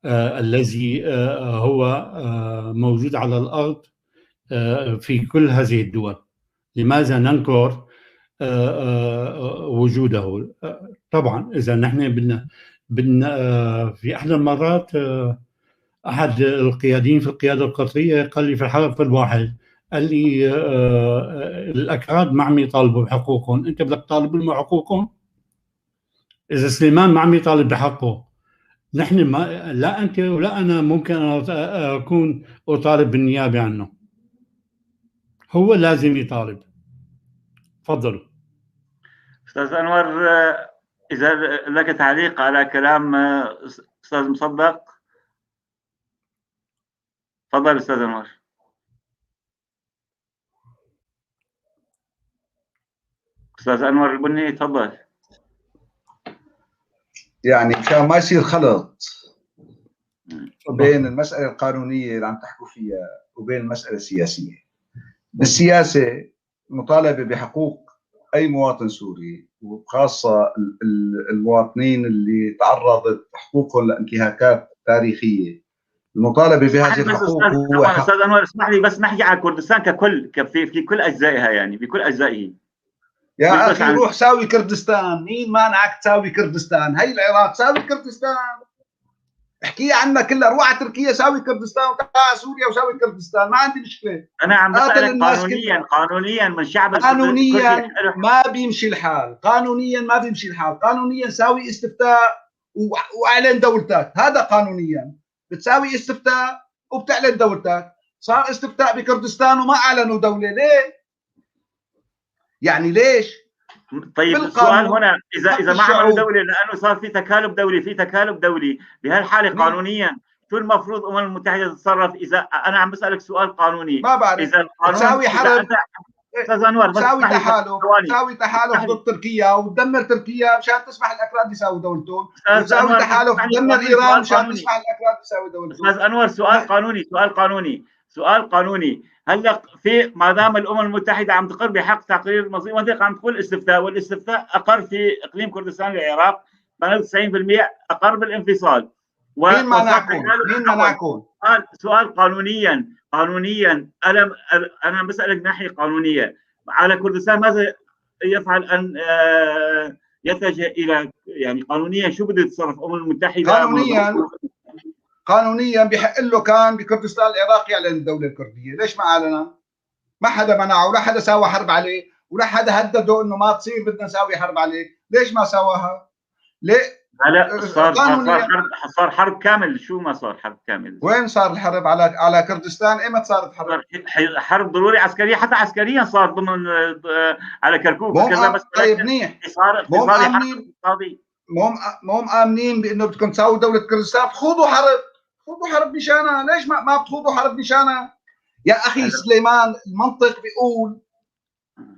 الذي هو موجود على الأرض في كل هذه الدول؟ لماذا ننكر وجوده؟ طبعا إذا نحن بدنا في أحد المرات أحد القياديين في القيادة القطرية قال لي في الحرف الواحد، قال لي الأكراد ما عم يطالبوا بحقوقهم، أنت بدك تطالب لهم بحقوقهم؟ إذا سليمان ما عم يطالب بحقه، نحن ما لا أنت ولا أنا ممكن أكون أطالب بالنيابة عنه، هو لازم يطالب. تفضلوا. أستاذ أنور، إذا لك تعليق على كلام أستاذ مصدق، تفضل أستاذ أنور. أستاذ أنور البني، تفضل. يعني مشان ما يصير خلط بين المسألة القانونية اللي عم تحكوا فيها وبين المسألة السياسية. بالسياسة مطالبة بحقوق أي مواطن سوري، وخاصة المواطنين اللي تعرضت حقوقهم لانتهاكات تاريخية، المطالبة بهذه الحقوق هو حق. أستاذ أنور اسمح لي بس نحكي على كردستان ككل، في كل أجزائها، يعني بكل أجزائه. يا أخي روح ساوي كردستان، مين مانعك تساوي كردستان؟ هي العراق ساوي كردستان، احكي عنا كلها، روح على تركيا ساوي كردستان، وتعال سوريا وساوي كردستان، ما عندي مشكلة. أنا عم بسألك قانونيا، قانونيا من شعب قانونيا ما بيمشي الحال، قانونيا ما بيمشي الحال، قانونيا ساوي استفتاء واعلن دولتك، هذا قانونيا. بتساوي استفتاء وبتعلن دولتك. صار استفتاء بكردستان وما اعلنوا دولة، ليه؟ يعني ليش؟ طيب السؤال هنا اذا ما عملوا دولة لانه صار في تكالب دولي، في تكالب دولي بهالحالة قانونيا شو المفروض الامم المتحدة تتصرف؟ اذا انا عم بسالك سؤال قانوني، ما بعرف اذا القانون تساوي حرب، استاذ انور تساوي تحالف، تساوي تحالف ضد تركيا وتدمر تركيا مشان تسمح الاكراد يساوي دولتهم، وتساوي تحالف تدمر ايران مشان تسمح الاكراد يساوي دولتهم. استاذ انور سؤال قانوني، سؤال قانوني، سؤال قانوني. هلا في ما دام الامم المتحدة عم تقر بحق تقرير المصير وانت عم تقول استفتاء، والاستفتاء اقر في اقليم كردستان العراق 98% اقر بالانفصال. مين منعكم؟ مين منعكم؟ سؤال قانونيا، قانونيا انا بسالك ناحية قانونية على كردستان ماذا يفعل ان يتجه الى، يعني قانونيا شو بده يتصرف الامم المتحدة؟ قانونيا قانونيا بحق له كان بكردستان العراق يعلن الدولة الكردية، ليش ما اعلنها؟ ما حدا منعه ولا حدا ساوى حرب عليه ولا حدا هدده انه ما تصير بدنا نساوي حرب عليه، ليش ما سواها؟ ليه؟ لا صار حرب كامل. شو ما صار حرب كامل؟ وين صار الحرب على كردستان؟ ايمتى صارت حرب؟ حرب ضروري عسكرية، حتى عسكريا صار ضمن على كركوك كذا. بس طيب منيح، صار مو مآمنين بانه بدكم تساووا دولة كردستان، خوضوا حرب، خوضوا حرب مشانها. ليش ما بتخوضوا حرب مشانها؟ يا اخي سليمان، المنطق بيقول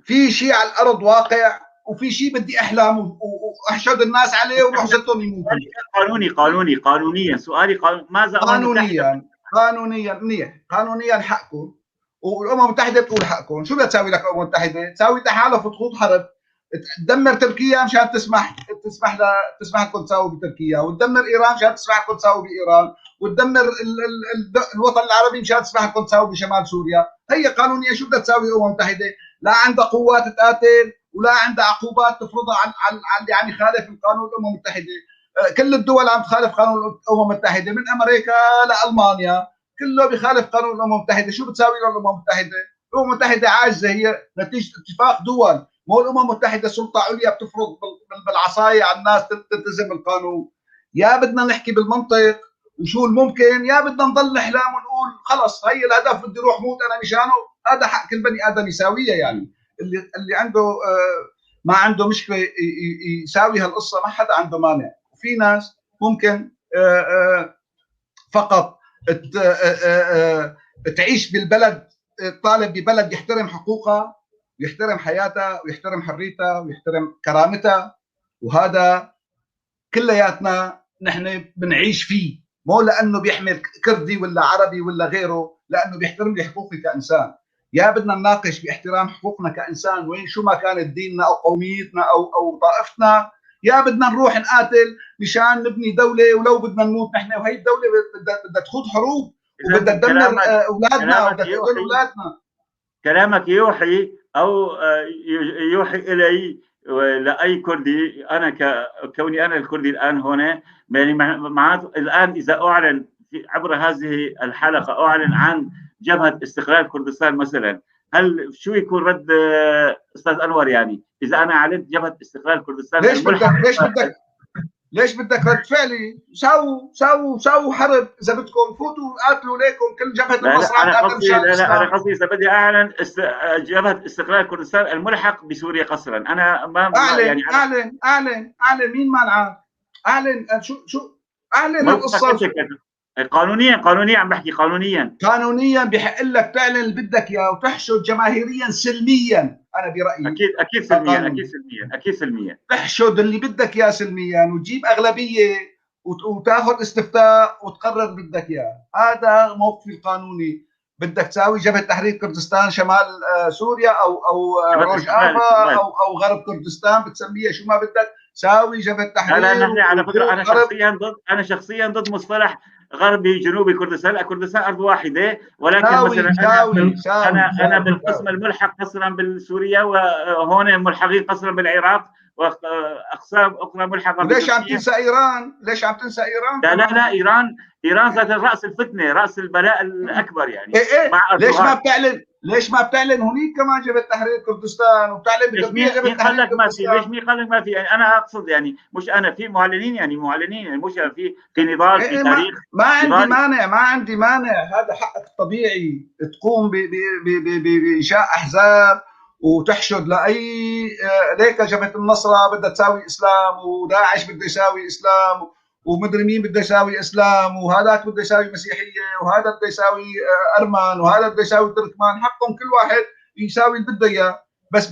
في شيء على الارض واقع وفي شيء بدي احلم واحشد الناس عليه وروح زتهم يموتوا. قانوني قانوني قانونيا سؤالي ماذا قانونيا؟ قانونيا منيح، قانونيا حقكم، والامم المتحدة بتقول حقكم. شو بدها تساوي لك الامم المتحدة؟ تساوي تحالف وتخوض حرب، تدمر تركيا مشان تسمح لكم تساووا بتركيا، وتدمر ايران مشان تسمح لكم تساووا بايران، وتدمر الوطن العربي مشان تسمح لكم تساووا بشمال سوريا. هي قانونيا شو بدها تساوي الامم المتحدة؟ لا عندها قوات تقاتل ولا عندها عقوبات تفرضها على اللي عم يخالف القانون الامم المتحدة. كل الدول عم تخالف قانون الامم المتحدة، من امريكا لالمانيا كله بيخالف قانون الامم المتحدة. شو بتساوي له الامم المتحدة؟ الامم المتحدة عاجزه، هي نتيجة اتفاق دول. مو الامم المتحدة سلطة عليا بتفرض بالعصايه على الناس تلتزم القانون. يا بدنا نحكي بالمنطق وشو الممكن، يا بدنا نضل نحلم ونقول خلص هي الهدف بدي روح موت انا مشانه. هذا حق كل بني ادم يساويه، يعني اللي عنده ما عنده مشكلة يساوي هالقصة ما حدا عنده مانع. وفي ناس ممكن فقط تعيش بالبلد، طالب ببلد يحترم حقوقها ويحترم حياتها ويحترم حريتها ويحترم كرامتها، وهذا كلياتنا نحن بنعيش فيه، مو لانه بيحمل كردي ولا عربي ولا غيره، لانه بيحترم لي حقوقي كانسان. يا بدنا نناقش باحترام حقوقنا كانسان وين شو ما كانت ديننا او قوميتنا او طائفتنا، يا بدنا نروح نقاتل مشان نبني دولة ولو بدنا نموت نحن، وهي الدولة بدها تخوض حروب وبدها تدمر اولادنا وبدها تقتل اولادنا. كلامك يوحي او يوحي الي لاي كردي، انا كوني انا الكردي الان هنا، يعني معناته الان اذا اعلن عبر هذه الحلقة اعلن عن جبهة استقلال كردستان مثلا، هل شو يكون رد استاذ انور؟ يعني اذا انا اعلنت جبهة استقلال كردستان، ليش بدك رد فعلي؟ ساووا حرب اذا بدكم، فوتوا قاتلوا ليكم كل جبهة النصر. لا انا قصدي اذا بدي اعلن جبهة استقلال كردستان الملحق بسوريا قسرا، انا ما اعلن يعني اعلن اعلن اعلن، مين مانعك؟ اعلن شو اعلن القصة قانونيا. قانونيا عم بحكي، قانونيا قانونيا بحق لك تعلن اللي بدك اياه وتحشد جماهيريا سلميا. انا برايي اكيد سلميا، اكيد سلميا، اكيد سلميا، تحشد اللي بدك اياه سلميا وتجيب اغلبية وتاخذ استفتاء وتقرر اللي بدك اياه. هذا موقفي القانوني. بدك تساوي جبهة تحرير كردستان شمال سوريا او روجافا او غرب كردستان، بتسميها شو ما بدك، ساوي جبهة تحرير. لا نحن على فكرة انا شخصيا ضد مصطلح غربي جنوبي كردستان. كردستان ارض واحدة، ولكن مثلا انا بالقسم الملحق قسرا بالسوريا، وهون ملحقين قسرا بالعراق، واقسام اخرى ملحقه. ليش عم تنسى ايران؟ ليش عم تنسى ايران؟ لا لا لا، ايران ذات راس الفتنة، راس البلاء الاكبر يعني. إيه إيه. ليش ما بتعلن؟ ليش ما بتعلن هنيك كمان جبهة تحرير كردستان وبتعلن بتركيا جبهة تحرير كردستان؟ ليش مين قال لك ما في؟ يعني انا اقصد يعني مش انا، في معلنين يعني معلنين، يعني مش في نضال، في تاريخ. ما عندي مانع، ما عندي مانع، هذا حقك الطبيعي تقوم بانشاء احزاب وتحشد لاي. ليك جبهة النصرة بدها تساوي اسلام، وداعش بده يساوي اسلام، ومدري مين بده يساوي اسلام، وهذاك بده يساوي مسيحية، وهذا بده يساوي ارمن، وهذا بده يساوي تركمان. حقهم كل واحد يساوي اللي بده اياه، بس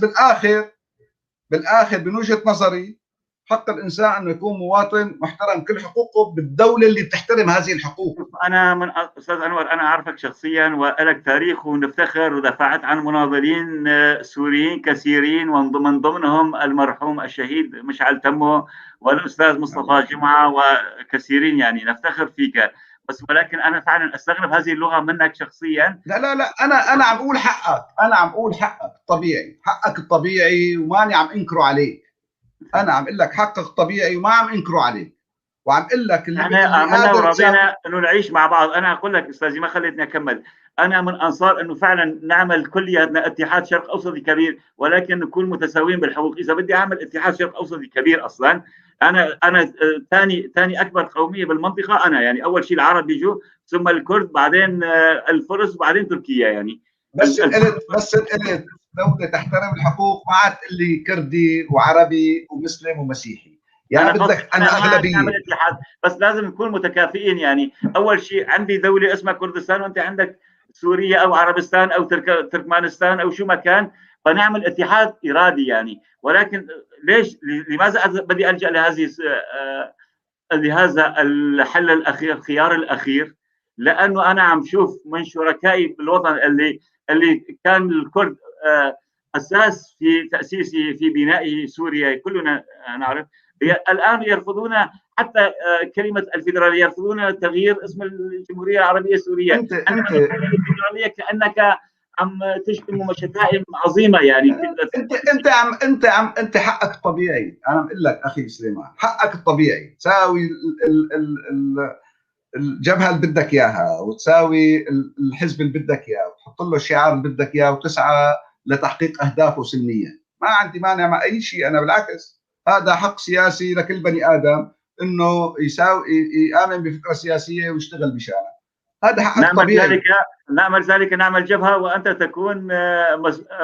بالاخر من وجهه نظري حق الانسان انه يكون مواطن محترم كل حقوقه بالدولة اللي بتحترم هذه الحقوق. انا من استاذ انور، انا اعرفك شخصيا ولك تاريخ ونفتخر، ودافعت عن مناضلين سوريين كثيرين، ومن ضمنهم المرحوم الشهيد مشعل تمو والاستاذ مصطفى جمعه وكثيرين، يعني نفتخر فيك. بس ولكن انا فعلا استغرب هذه اللغة منك شخصيا. لا لا لا، انا عم اقول حقك، انا عم اقول حقك الطبيعي، حقك الطبيعي، وماني عم انكره عليك. انا عم اقول لك حقك طبيعي وما عم انكره عليك، وعم اقول لك اللي احنا ورضينا انه نعيش مع بعض. انا اقول لك استاذي، ما خليتني اكمل، انا من انصار انه فعلا نعمل كلياتنا اتحاد شرق اوسطي كبير، ولكن نكون متساويين بالحقوق. اذا بدي اعمل اتحاد شرق اوسطي كبير اصلا، انا ثاني اكبر قومية بالمنطقة انا، يعني اول شيء العرب بيجوا، ثم الكرد، بعدين الفرس، بعدين تركيا. يعني بس قلت دولة تحترم الحقوق، ما عاد اللي كردي وعربي ومسلم ومسيحي، يعني بدك انا اغلبية، بس لازم نكون متكافئين. يعني اول شيء عندي دولة اسمها كردستان، وانت عندك سوريا او عربستان او تركمانستان او شو ما كان، فنعمل اتحاد ارادي يعني. ولكن ليش، لماذا بدي الجا لهذه لهذا الحل الاخير، الخيار الاخير؟ لانه انا عم شوف من شركائي بالوطن اللي كان الكرد اساس في تاسيسه، في بناء سوريا، كلنا نعرف. الان يرفضون حتى كلمة الفيدرالية، يرفضون تغيير اسم الجمهورية العربية السورية. انت الفيدرالية كانك عم تشتم شتائم عظيمة يعني. انت انت حقك الطبيعي، انا بقول لك اخي سليمان، حقك الطبيعي تساوي الجبهة اللي بدك اياها، وتساوي الحزب اللي بدك اياه، وتحط له الشعار اللي بدك اياه، وتسعى لتحقيق اهدافه سلميا. ما عندي مانع مع اي شيء، انا بالعكس هذا حق سياسي لكل بني ادم انه يساوي، يامن بفكره سياسية ويشتغل بشانها. هذا حق طبيعي. نعمل ذلك، نعمل جبهة وانت تكون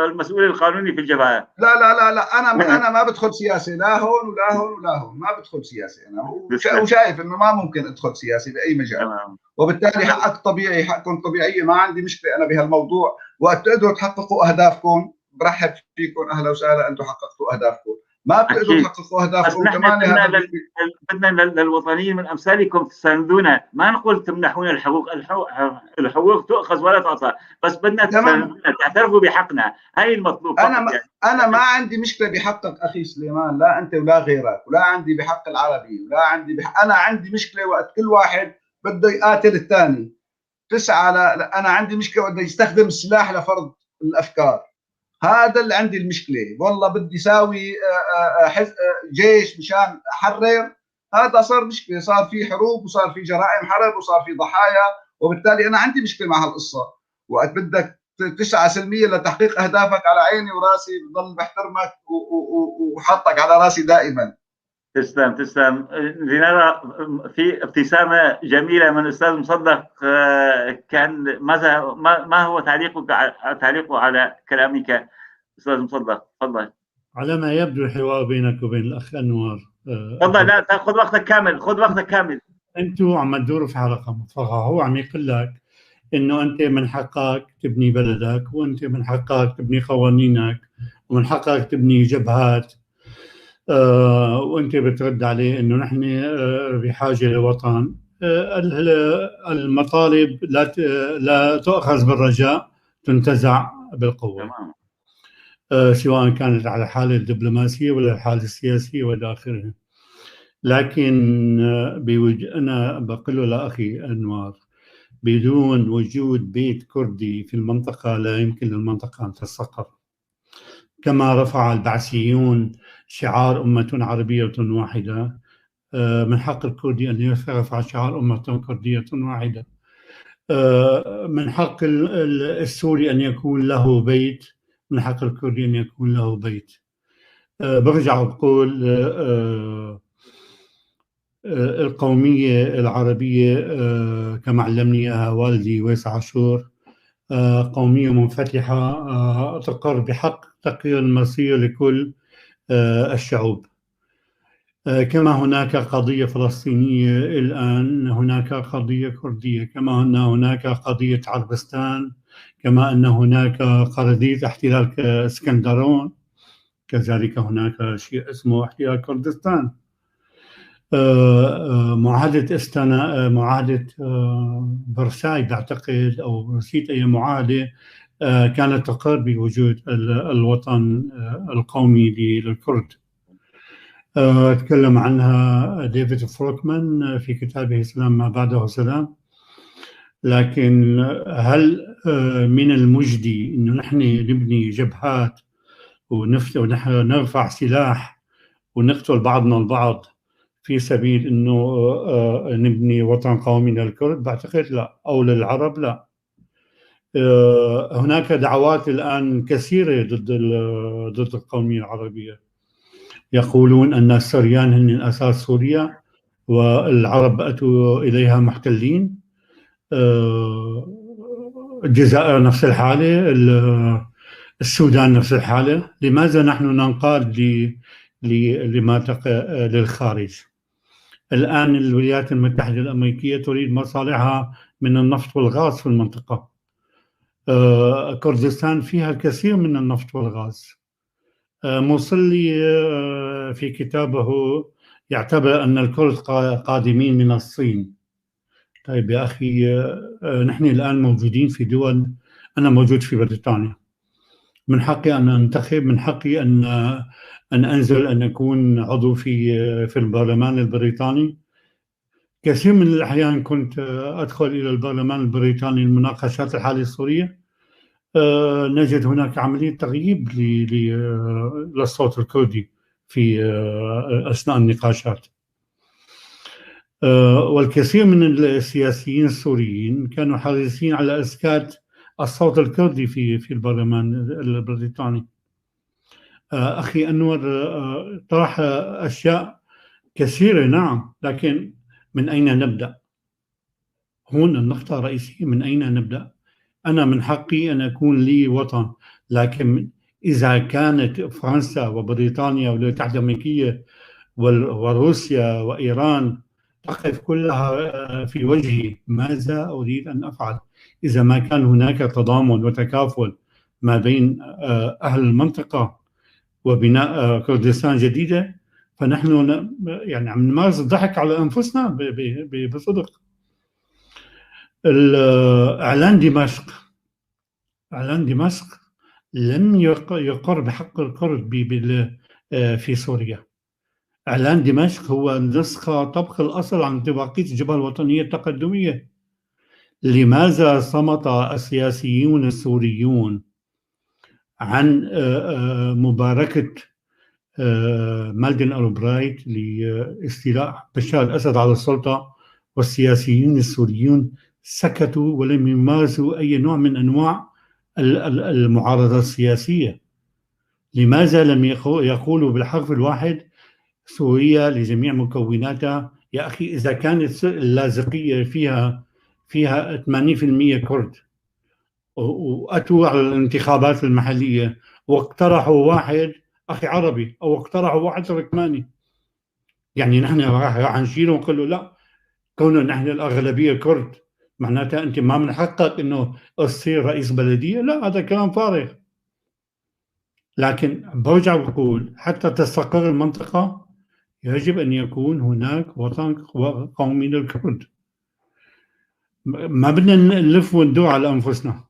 المسؤول القانوني في الجبهة. لا لا لا لا، انا ما بدخل سياسة، لا هون ولا هون ولا هون، ما بدخل سياسة انا، وشايف انه ما ممكن ادخل سياسي باي مجال. وبالتالي حقك طبيعي، حقكم طبيعية، ما عندي مشكلة انا بهالموضوع. وقت تقدروا تحققوا اهدافكم برحب فيكم، اهلا وسهلا، انتم حققتوا اهدافكم. ما بتقدروا تحققوا اهدافكم كمان. بدنا للوطنيين من امثالكم تساندونا، ما نقول تمنحونا الحقوق، الحقوق تؤخذ ولا تعطى، بس بدنا تساندونا، تعترفوا بحقنا، هاي المطلوب. انا ما عندي مشكلة بحقك اخي سليمان، لا انت ولا غيرك، ولا عندي بحق العربي، ولا عندي انا عندي مشكلة وقت كل واحد بده يقاتل الثاني. تسعى انا عندي مشكلة وقت يستخدم السلاح لفرض الافكار. هذا اللي عندي المشكلة. والله بدي ساوي جيش مشان احرر، هذا صار مشكلة، صار في حروب وصار في جرائم حرب وصار في ضحايا، وبالتالي انا عندي مشكلة مع هالقصة. وقت بدك تسعى سلمية لتحقيق اهدافك على عيني وراسي، بضل بحترمك وحطك على راسي دائما. تسلم تسلم. لنرى في ابتسامة جميلة من الاستاذ مصدق، كان ماذا ما هو تعليقه على كلامك استاذ مصدق؟ تفضل. على ما يبدو الحوار بينك وبين الاخ انور. تفضل، لا خذ وقتك كامل، خذ وقتك كامل. انتم عم تدوروا في حلقة مفرغة، هو عم يقول لك انه انت من حقك تبني بلدك، وانت من حقك تبني قوانينك، ومن حقك تبني جبهات، وانت بترد عليه انه نحن بحاجة لوطن. المطالب لا تؤخذ بالرجاء، تنتزع بالقوة. سواء كانت على الحالة الدبلوماسية ولا الحالة السياسية ولا اخره. لكن انا بقول له لاخي انوار، بدون وجود بيت كردي في المنطقة لا يمكن للمنطقة ان تستقر. كما رفع البعثيون شعار أمة عربية واحدة، من حق الكردي أن يرفع شعار أمة كردية واحدة. من حق السوري أن يكون له بيت، من حق الكردي أن يكون له بيت. برجع بقول القومية العربية كما علمني إياها والدي ويس عاشور، قومية منفتحة تقر بحق تقرير المصير لكل الشعوب. كما هناك قضية فلسطينية الآن هناك قضية كردية، كما أن هناك قضية عربستان، كما أن هناك قضية احتلال اسكندرون، كذلك هناك شيء اسمه احتلال كردستان. معاهدة استنا، معاهدة فرساي بعتقد، أو نسيت أي معاهدة، كانت تقر بوجود الوطن القومي للكرد. تكلم عنها ديفيد فروكمان في كتابه سلام ما بعده سلام. لكن هل من المجدي أنه نحن نبني جبهات ونحن نرفع سلاح ونقتل بعضنا البعض في سبيل أنه نبني وطن قومي للكرد؟ بعتقد لا، أو للعرب لا. هناك دعوات الآن كثيرة ضد القومية العربية، يقولون أن السريان هن أساس سوريا والعرب أتوا إليها محتلين. الجزائر نفس الحالة، السودان نفس الحالة. لماذا نحن ننقاد لما للخارج؟ الآن الولايات المتحدة الأمريكية تريد مصالحها من النفط والغاز في المنطقة. كردستان فيها الكثير من النفط والغاز. موصلي في كتابه يعتبر أن الكرد قادمين من الصين. طيب يا أخي، نحن الآن موجودين في دول، أنا موجود في بريطانيا، من حقي أن أنتخب، من حقي أن أنزل، أن أكون عضو في البرلمان البريطاني. كثير من الأحيان كنت أدخل إلى البرلمان البريطاني لمناقشات الحالة السورية، نجد هناك عملية تغييب للصوت الكردي في أثناء النقاشات. والكثير من السياسيين السوريين كانوا حريصين على إسكات الصوت الكردي في البرلمان البريطاني. أخي أنور طرح أشياء كثيرة، نعم، لكن من أين نبدأ؟ هون النقطة الرئيسية، من أين نبدأ؟ أنا من حقي أن أكون لي وطن، لكن إذا كانت فرنسا وبريطانيا والولايات المتحدة الأمريكية وروسيا وإيران تقف كلها في وجهي، ماذا أريد أن أفعل؟ إذا ما كان هناك تضامن وتكافل ما بين أهل المنطقة وبناء كردستان جديدة، فنحن يعني عم نمارس الضحك على أنفسنا بصدق. إعلان دمشق، إعلان دمشق لم يقر بحق الكرد في سوريا. إعلان دمشق هو نسخة طبق الأصل عن اتفاقية الجبهة الوطنية التقدمية. لماذا صمت السياسيون السوريون عن مباركة مالدين ألبرايت لاستيلاء بشار الأسد على السلطة، والسياسيون السوريون سكتوا ولم يمارسوا أي نوع من أنواع المعارضة السياسية؟ لماذا لم يقولوا بالحرف الواحد سوريا لجميع مكوناتها؟ يا أخي إذا كانت اللاذقية فيها 80% كرد، وأتوا على الانتخابات المحلية واقترحوا واحد أخي عربي أو اقترحوا واحد تركماني، يعني نحن راح نشيله ونقول له لا، كونه نحن الأغلبية كرد معناتها أنت ما من حقك إنه تصير رئيس بلدية؟ لا، هذا كلام فارغ. لكن برجع بقول حتى تستقر المنطقة يجب أن يكون هناك وطن قومي للكرد. ما بدنا نلف وندور على أنفسنا.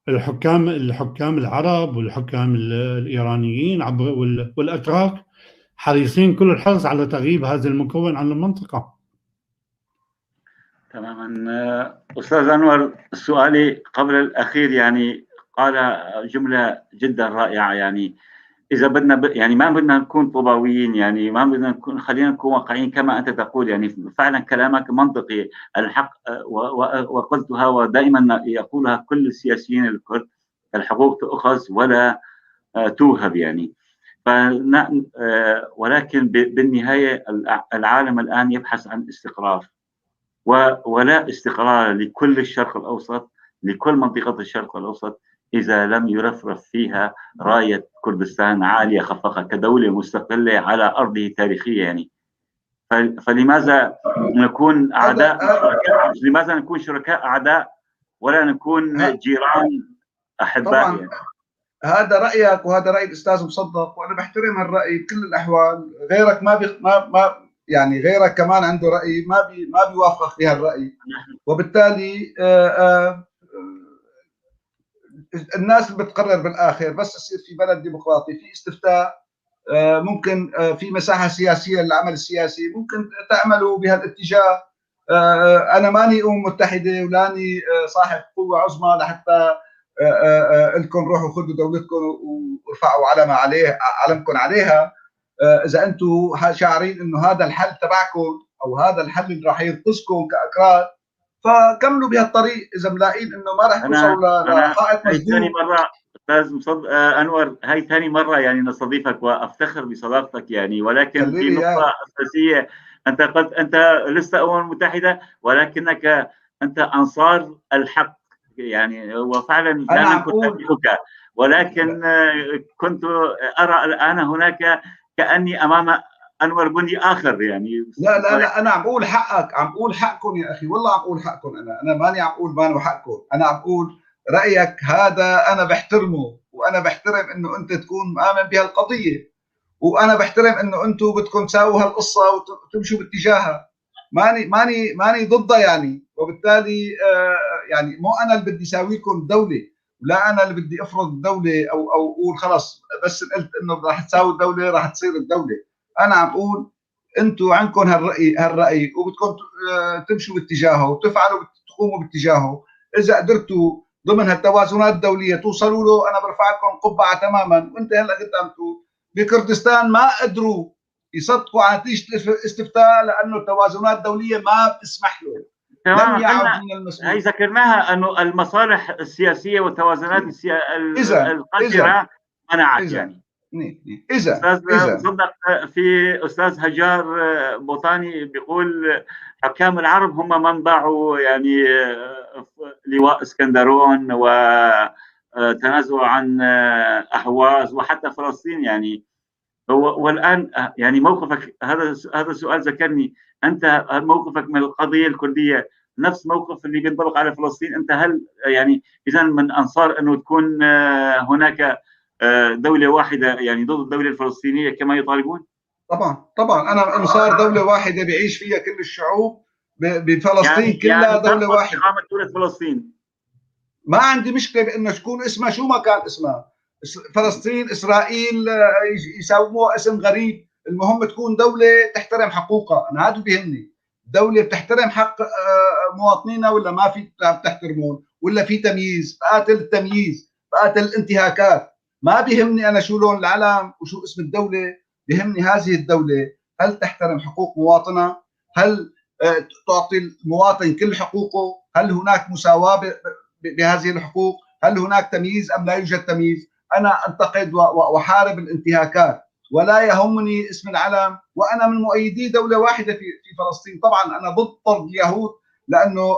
الحكام العرب والحكام الإيرانيين والأتراك حريصين كل الحرص على تغييب هذا المكون عن المنطقة. تماما. أستاذ أنور، سؤالي قبل الأخير، يعني قال جملة جدا رائعة، يعني إذا بدنا يعني ما بدنا نكون طوباويين، يعني ما بدنا نكون، خلينا نكون واقعيين كما أنت تقول. يعني فعلا كلامك منطقي، الحق وقلتها ودائما يقولها كل السياسيين الكرد، الحقوق تؤخذ ولا توهب يعني. ولكن بالنهاية العالم الآن يبحث عن استقرار، ولا استقرار لكل الشرق الأوسط، لكل منطقة الشرق الأوسط، إذا لم يرفرف فيها راية كردستان عالية خفقة كدولة مستقلة على أرضه التاريخية يعني. فلماذا نكون أعداء؟ لماذا نكون شركاء أعداء ولا نكون جيران أحباء يعني؟ هذا رأيك وهذا رأي الأستاذ مصدق، وأنا بحترم هالرأي بكل الأحوال. غيرك ما بي ما ما يعني غيرك كمان عنده رأي ما بيوافقك بهالرأي، وبالتالي الناس اللي بتقرر بالآخر. بس يصير في بلد ديمقراطي، في استفتاء، ممكن في مساحة سياسية للعمل السياسي، ممكن تعملوا بهالاتجاه. أنا ماني أمم متحدة ولاني صاحب قوة عظمى لحتى لكم روحوا خذوا دولتكم وارفعوا علم عليه علمكم عليها. إذا أنتم شاعرين إنه هذا الحل تبعكم أو هذا الحل اللي راح ينقذكم كأكراد، فكملوا بهالطريق. إذا ملاقين إنه ما راح توصلوا لحائط مسدود. ثاني مرة أستاذ مصد أنور، هاي ثاني مرة يعني نستضيفك وأفتخر بصداقتك يعني، ولكن في نقطة أساسية، أنت قلت أنت لست أمم المتحدة ولكنك أنت أنصار الحق يعني، وفعلا لا ننكر تاريخك، ولكن كنت أرى الآن هناك كأني أمام أنور بني آخر يعني. لا لا لا، أنا عم أقول حقك، عم أقول حقكم يا أخي، والله عم أقول حقكم. أنا ماني عم أقول مانو حقكم، أنا عم أقول رأيك هذا أنا بحترمه، وأنا بحترم إنه أنت تكون مآمن بهالقضية، وأنا بحترم إنه أنتم بدكم تساووا هالقصة وتمشوا باتجاهها. ماني ماني ماني ضدها يعني، وبالتالي يعني مو أنا اللي بدي ساويكم دولة، ولا أنا اللي بدي أفرض الدولة أو أقول خلص بس قلت إنه راح تساوي الدولة راح تصير الدولة. أنا عم أقول أنتم عندكم هالرأي وبدكم تمشوا باتجاهه وتفعلوا تقوموا باتجاهه. إذا قدرتوا ضمن هالتوازنات الدولية توصلوا له، أنا برفع لكم قبعة تماما. وأنت هلا كنت عم تقول بكردستان ما قدروا يصدقوا على نتيجة الاستفتاء لأنه التوازنات الدولية ما بتسمح له. لم يعد من المسؤول. هي ذكرناها أنه المصالح السياسية والتوازنات القذرة منعت يعني. إذا صدق في أستاذ هجار بوطاني بيقول حكام العرب هم من باعوا يعني لواء اسكندرون وتنازلوا عن أحواز وحتى فلسطين يعني. والآن يعني موقفك، هذا السؤال ذكرني، أنت موقفك من القضية الكردية نفس موقف اللي بينطبق على فلسطين؟ أنت هل يعني إذا من أنصار أنه تكون هناك دولة واحدة يعني ضد الدولة الفلسطينية كما يطالبون؟ طبعا طبعا، أنا أنصار دولة واحدة بيعيش فيها كل الشعوب بفلسطين، يعني كلها يعني دولة واحدة. إقامة دولة فلسطين ما عندي مشكلة بأنه تكون اسمها شو ما كان اسمها، فلسطين، إسرائيل، يسموها اسم غريب، المهم تكون دولة تحترم حقوقها. أنا هذا بيهمني، دولة بتحترم حق مواطنينها ولا ما في بتحترمون، ولا في تمييز. بقاتل التمييز، بقاتل الانتهاكات. ما بيهمني أنا شو لون العلم وشو اسم الدولة، بيهمني هذه الدولة هل تحترم حقوق مواطنها؟ هل تعطي المواطن كل حقوقه؟ هل هناك مساواة بهذه الحقوق؟ هل هناك تمييز أم لا يوجد تمييز؟ أنا أنتقد وأحارب الانتهاكات، ولا يهمني اسم العلم، وأنا من مؤيدي دولة واحدة في فلسطين. طبعا أنا ضد طرد اليهود لأنه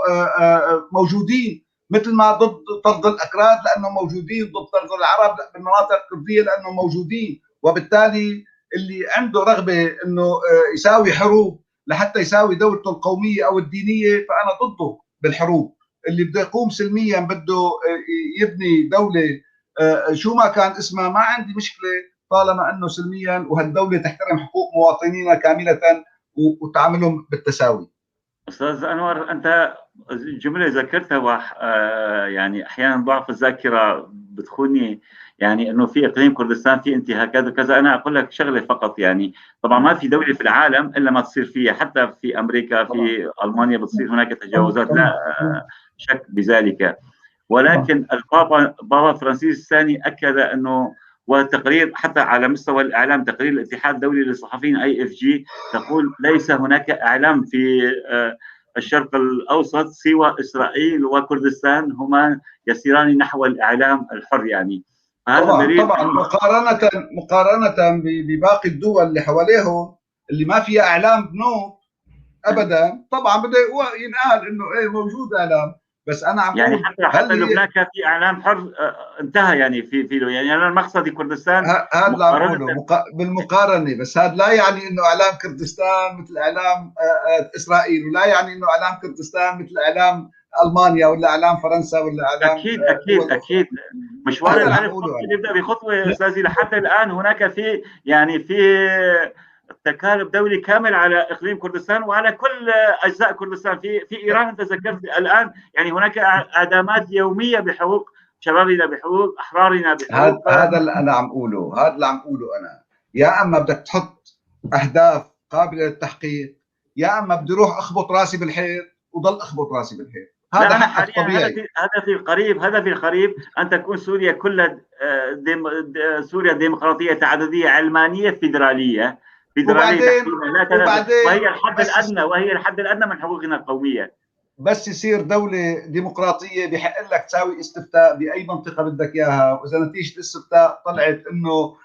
موجودين، مثل ما ضد طرد الأكراد لأنه موجودين، ضد طرد العرب بالمناطق الكردية لأنه موجودين. وبالتالي اللي عنده رغبة أنه يساوي حروب لحتى يساوي دولته القومية أو الدينية فأنا ضده بالحروب. اللي بده يقوم سلميا، بده يبني دولة شو ما كان اسمها، ما عندي مشكلة طالما أنه سلميا، وهالدولة تحترم حقوق مواطنينا كاملة وتعاملهم بالتساوي. أستاذ أنور، أنت جملة ذكرتها يعني أحيانا ضعف الذاكرة بتخوني، يعني أنه في إقليم كردستان في انتهاكات وكذا. أنا أقول لك شغلة فقط، يعني طبعا ما في دولة في العالم إلا ما تصير فيها، حتى في أمريكا، في ألمانيا بتصير هناك تجاوزات، لا شك بذلك. ولكن البابا بابا فرانسيس الثاني أكد أنه وتقرير حتى على مستوى الاعلام، تقرير الاتحاد الدولي للصحفيين IFJ تقول ليس هناك اعلام في الشرق الاوسط سوى اسرائيل وكردستان، هما يسيران نحو الاعلام الحر. يعني هذا طبعا طبعا مقارنة بباقي الدول اللي حواليهم اللي ما فيها اعلام بنوب ابدا، طبعا بده ينقال انه ايه موجود اعلام، بس انا عم يعني حتى لبنان كان في اعلام حر انتهى. يعني في يعني انا مقصدي كردستان هذا اللي عم بقوله بالمقارنة، بس هذا لا يعني انه اعلام كردستان مثل اعلام اسرائيل، ولا يعني انه اعلام كردستان مثل اعلام المانيا ولا اعلام فرنسا ولا اعلام اكيد اكيد اكيد مشوار الالف يبدا بخطوة استاذي. لحد الان هناك في يعني في تكالب دولي كامل على اقليم كردستان وعلى كل اجزاء كردستان. في ايران انت ذكرت الان، يعني هناك اعدامات يومية بحقوق شبابنا، بحقوق احرارنا، بحقوق هذا اللي انا عم اقوله، هذا اللي عم اقوله انا. يا اما بدك تحط اهداف قابله للتحقيق، يا اما بدي اروح اخبط راسي بالحيط وضل اخبط راسي بالحيط. هذا حق طبيعي. هدفي القريب ان تكون سوريا كلها سوريا ديمقراطية تعددية علمانية فيدرالية. وبعدين وهي الحد الادنى، وهي الحد الادنى من حقوقنا القومية. بس يصير دولة ديمقراطية بحق لك تساوي استفتاء باي منطقة بدك اياها، واذا نتيجة الاستفتاء طلعت انه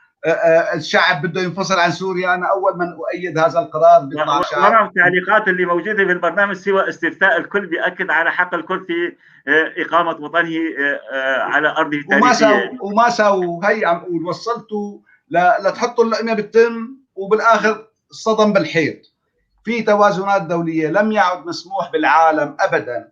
الشعب بده ينفصل عن سوريا، انا اول من اؤيد هذا القرار. بيطلع الشعب. ورغم التعليقات اللي موجودة في البرنامج سوى استفتاء، الكل بياكد على حق الكل في اقامه وطنه على ارضه التاريخية. وما ساووا، هي عم اقول وصلتوا لتحطوا اللقمة بالتم وبالاخر صدم بالحيط. في توازنات دولية لم يعد مسموح بالعالم ابدا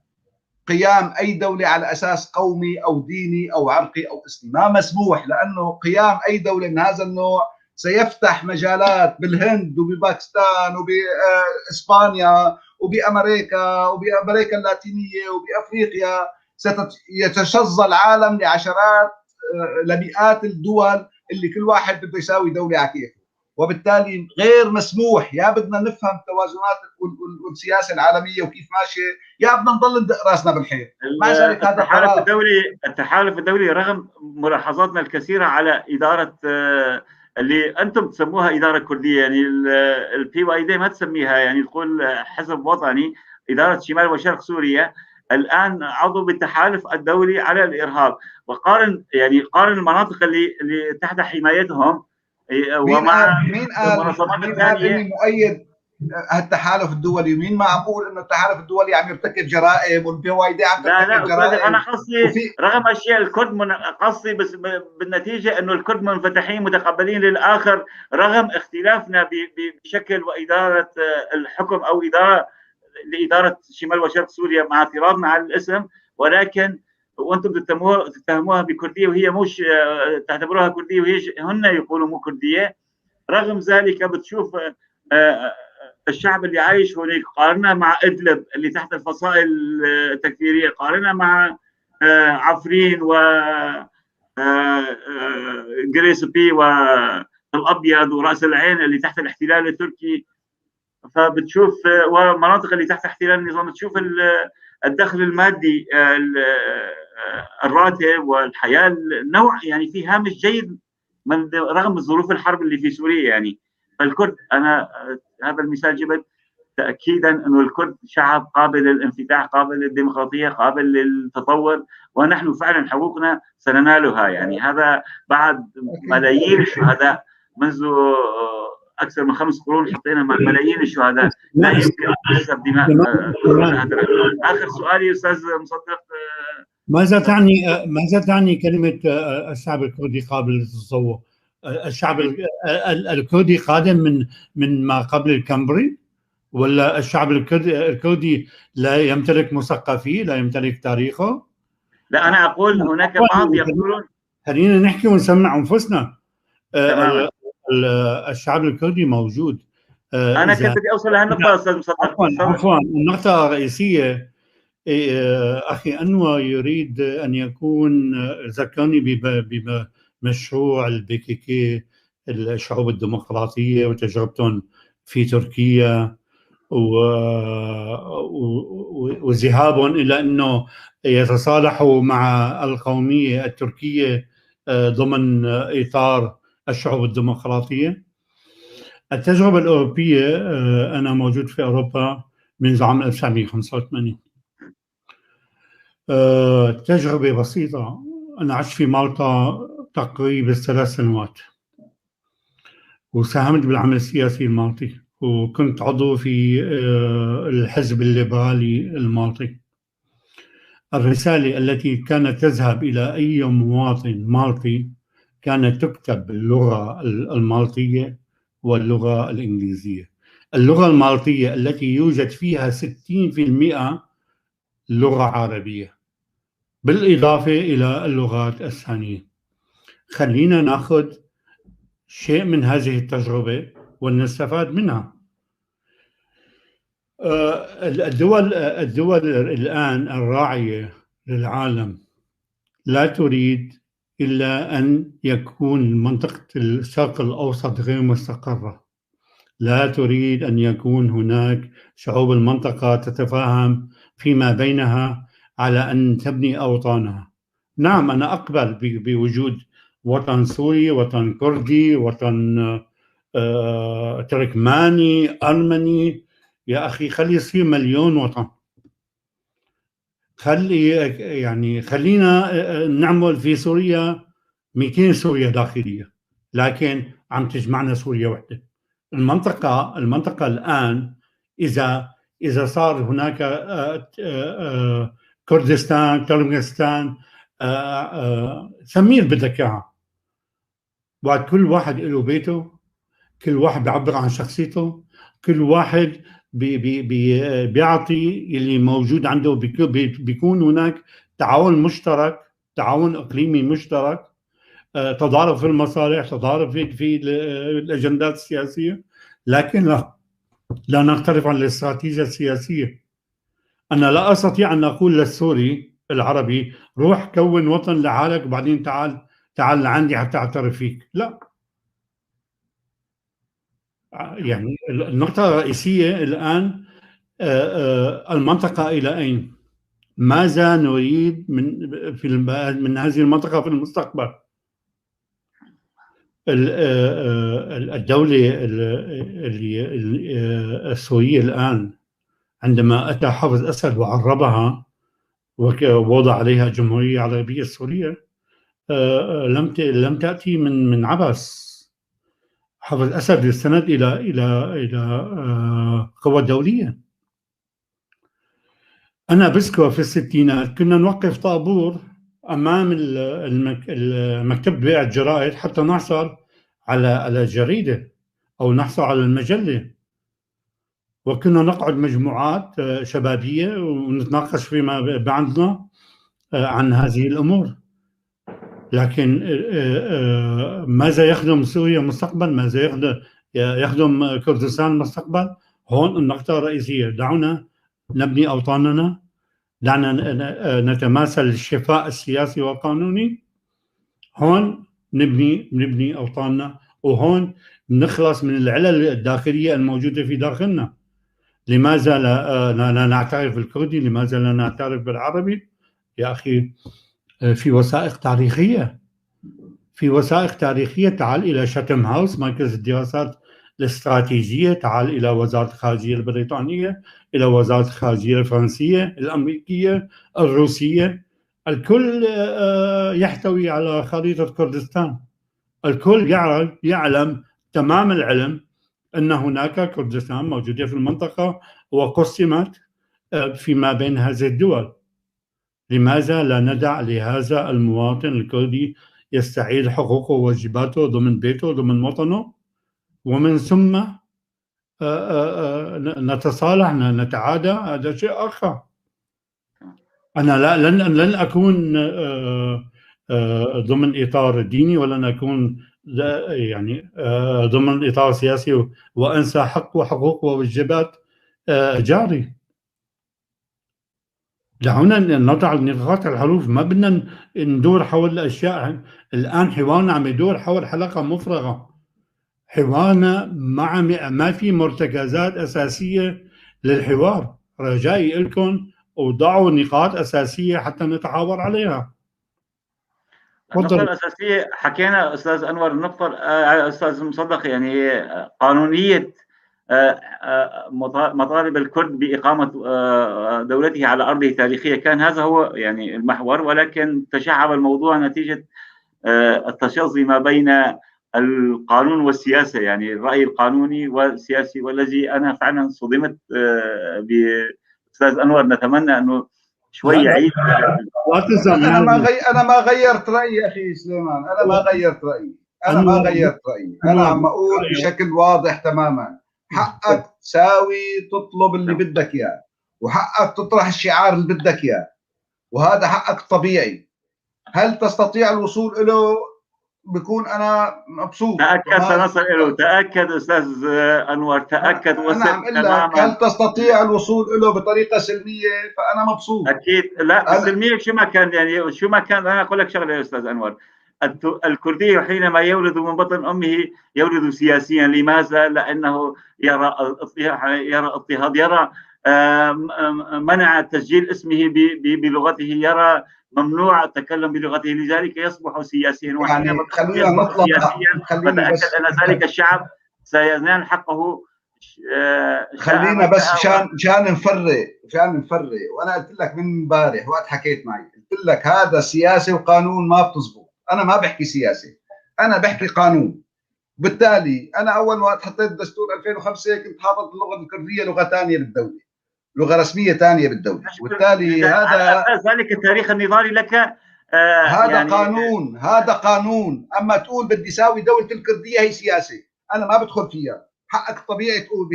قيام اي دولة على اساس قومي او ديني او عرقي او اسلامي، ما مسموح، لانه قيام اي دولة من هذا النوع سيفتح مجالات بالهند وبباكستان وباسبانيا وبامريكا وبامريكا اللاتينية وبافريقيا. سيتشظى العالم لعشرات لمئات الدول اللي كل واحد بده يساوي دولة على كيفه، وبالتالي غير مسموح. يا بدنا نفهم توازنات والسياسة العالمية وكيف ماشية، يا بدنا نضل ندق راسنا بالحيط. مع ذلك هذا التحالف الدولي رغم ملاحظاتنا الكثيرة على ادارة اللي انتم تسموها ادارة كرديه، يعني ال PYD ما تسميها، يعني تقول حزب وطني، ادارة شمال وشرق سوريا الان عضو بالتحالف الدولي على الارهاب. وقارن يعني قارن المناطق اللي تحت حمايتهم ومع مين قال اني مؤيد هالتحالف الدولي؟ ومين ما عم بقول انه التحالف الدولي عم يرتكب جرائم وال PYD عم ترتكب جرائم؟ لا انا قصدي رغم اشياء الكرد قصدي، بس بالنتيجة انه الكرد منفتحين متقبلين للاخر رغم اختلافنا بشكل واداره الحكم او ادارة لادارة شمال وشرق سوريا مع اعتراضنا على الاسم، ولكن وانتم تتهموها بكرديه وهي مش تعتبروها كرديه وهي هن يقولوا مو كرديه. رغم ذلك بتشوف الشعب اللي عايش هناك، قارنها مع ادلب اللي تحت الفصائل التكفيريه، قارنها مع عفرين و جريسبي والابيض وراس العين اللي تحت الاحتلال التركي، فبتشوف ومناطق اللي تحت احتلال النظام، تشوف الدخل المادي الراتب والحياة النوع، يعني في هامش جيد من رغم ظروف الحرب اللي في سوريا. يعني فالكرد، انا هذا المثال جبت تاكيدا انه الكرد شعب قابل للانفتاح، قابل للديمقراطية، قابل للتطور، ونحن فعلا حقوقنا سننالها. يعني هذا بعد ملايين الشهداء منذ اكثر من 5 قرون، حطينا ملايين الشهداء، لا يمكن حسب دماء. اخر سؤالي استاذ مصدق، ماذا تعني كلمة الشعب الكردي قابل للتطور؟ الشعب الكردي قادم من ما قبل الكمبري، ولا الشعب الكردي لا يمتلك مثقفيه، لا يمتلك تاريخه؟ لا انا اقول هناك بعض يقولون، خلينا نحكي ونسمع انفسنا. الشعب الكردي موجود. انا كنت بدي اوصل لهالنقطه استاذ مصدق. عفوا، النقطة الرئيسية اخي انور يريد ان يكون، ذكرني بمشروع ال PKK، الشعوب الديمقراطية وتجربتهم في تركيا وذهابهم الى انه يتصالحوا مع القومية التركية ضمن إطار الشعوب الديمقراطية. التجربة الأوروبية، أنا موجود في أوروبا منذ عام 1985. تجربة بسيطة، أنا عشت في مالطا تقريبا 3 سنوات وساهمت بالعمل السياسي المالطي، وكنت عضو في الحزب الليبرالي المالطي. الرسالة التي كانت تذهب إلى أي مواطن مالطي كانت تكتب باللغة المالطية واللغة الإنجليزية. اللغة المالطية التي يوجد فيها 60% لغة عربية بالإضافة إلى اللغات الثانية. خلينا ناخذ شيء من هذه التجربة ونستفاد منها. الدول الآن الراعية للعالم لا تريد إلا أن يكون منطقة الشرق الأوسط غير مستقرة، لا تريد أن يكون هناك شعوب المنطقة تتفاهم فيما بينها على أن تبني أوطانها. نعم أنا أقبل بوجود وطن سوري، وطن كردي، وطن تركماني، أرمني. يا أخي خلي يصير مليون وطن، خلينا نعمل في سوريا 200 سوريا داخلية، لكن عم تجمعنا سوريا وحدة. المنطقة الآن إذا صار هناك كردستان، تركستان، سميه اللي بدك إياها، بعد كل واحد له بيته، كل واحد بيعبر عن شخصيته، كل واحد بي بي بي بيعطي اللي موجود عنده، بيكون هناك تعاون مشترك، تعاون إقليمي مشترك، تضارب في المصالح، تضارب في الأجندات السياسية، لكن لا نختلف عن الاستراتيجية السياسية. أنا لا أستطيع أن أقول للسوري العربي روح كون وطن لحالك وبعدين تعال لعندي حتى أعترف فيك، لا. يعني النقطة الرئيسية الآن المنطقة إلى أين؟ ماذا نريد من هذه المنطقة في المستقبل؟ الدولة السورية الآن عندما أتى حافظ أسد وعربها ووضع عليها الجمهورية العربية السورية، لم تأتي من عبث. حافظ أسد يستند إلى قوى دولية. أنا بذكر في الستينات كنا نوقف طابور أمام المكتب بيع الجرائد حتى نحصل على الجريدة أو نحصل على المجلة، وكنا نقعد مجموعات شبابية ونتناقش فيما بعدنا عن هذه الأمور. لكن ماذا يخدم سوريا مستقبل؟ ماذا يخدم كردستان مستقبل؟ هون النقطة الرئيسية. دعونا نبني أوطاننا، دعنا نتماثل الشفاء السياسي والقانوني. هون نبني أوطاننا، وهون نخلص من العلل الداخلية الموجودة في داخلنا. لماذا لا نعترف بالكردي؟ لماذا لا نعترف بالعربي؟ يا أخي في وثائق تاريخية، في وثائق تاريخية. تعال إلى شاتم هاوس مركز الدراسات الاستراتيجية، تعال إلى وزارة الخارجية البريطانية، إلى وزارة الخارجية الفرنسية، الأمريكية، الروسية، الكل يحتوي على خريطة كردستان. الكل يعلم تمام العلم أن هناك كردستان موجودة في المنطقة وقسمت فيما بين هذه الدول. لماذا لا ندع لهذا المواطن الكردي يستعيد حقوقه وواجباته ضمن بيته ضمن وطنه، ومن ثم نتصالح نتعادى؟ هذا شيء آخر. أنا لن أكون ضمن إطار ديني، ولن أكون يعني ضمن إطار سياسي وأنسى حق وحقوق وواجبات جاري. دعونا نضع النقاط على الحروف، ما بدنا ندور حول الأشياء. الآن حوارنا عم يدور حول حلقة مفرغة. حوارنا ما في مرتكزات أساسية للحوار. رجائي لكم وضعوا نقاط أساسية حتى نتحاور عليها. النقطة الأساسية حكينا أستاذ أنور، النقطة أستاذ مصدق، يعني قانونية مطالب الكرد بإقامة دولته على أرضه التاريخية، كان هذا هو يعني المحور، ولكن تشعب الموضوع نتيجة التشظي ما بين القانون والسياسة، يعني الرأي القانوني والسياسي، والذي أنا فعلا صدمت بأستاذ أنور. نتمنى أنه شوي يعيد. أنا ما غيرت رأيي أخي سليمان، أنا ما غيرت رأيي، أنا ما غيرت رأيي، أنا عم أقول بشكل واضح تماما، حقك تساوي تطلب اللي بدك إياه، وحقك تطرح الشعار اللي بدك إياه، وهذا حقك طبيعي. هل تستطيع الوصول له؟ بكون أنا مبسوط. تأكد سنصل له، تأكد أستاذ أنور، تأكد. أنا عم أقول لك هل تستطيع الوصول له بطريقة سلمية؟ فأنا مبسوط. أكيد لا، سلمية شو ما كان، يعني شو ما كان. أنا أقول لك شغلة يا أستاذ أنور، الكردي حينما يولد من بطن أمه يولد سياسيا. لماذا؟ لأنه يرى اضطهاد، يرى منع تسجيل اسمه بلغته، يرى ممنوع التكلم بلغته، لذلك يصبح سياسيا. يعني خلينا نطلع سياسيا، فتأكد أن ذلك الشعب سينال حقه. خلينا بس مشان نفرق، مشان نفرق. وأنا قلت لك من امبارح وقت حكيت معي، قلت لك هذا سياسة وقانون ما بتزبط. أنا ما بحكي سياسة، أنا بحكي قانون. بالتالي أنا أول وقت حطيت دستور 2005 كنت حاطط اللغة الكردية لغة ثانية بالدولة، لغة رسمية ثانية بالدولة، وبالتالي هذا ذلك التاريخ النضالي لك. هذا يعني قانون، هذا قانون. أما تقول بدي ساوي دولة الكردية هي سياسة، أنا ما بدخل فيها. حقك الطبيعي تقول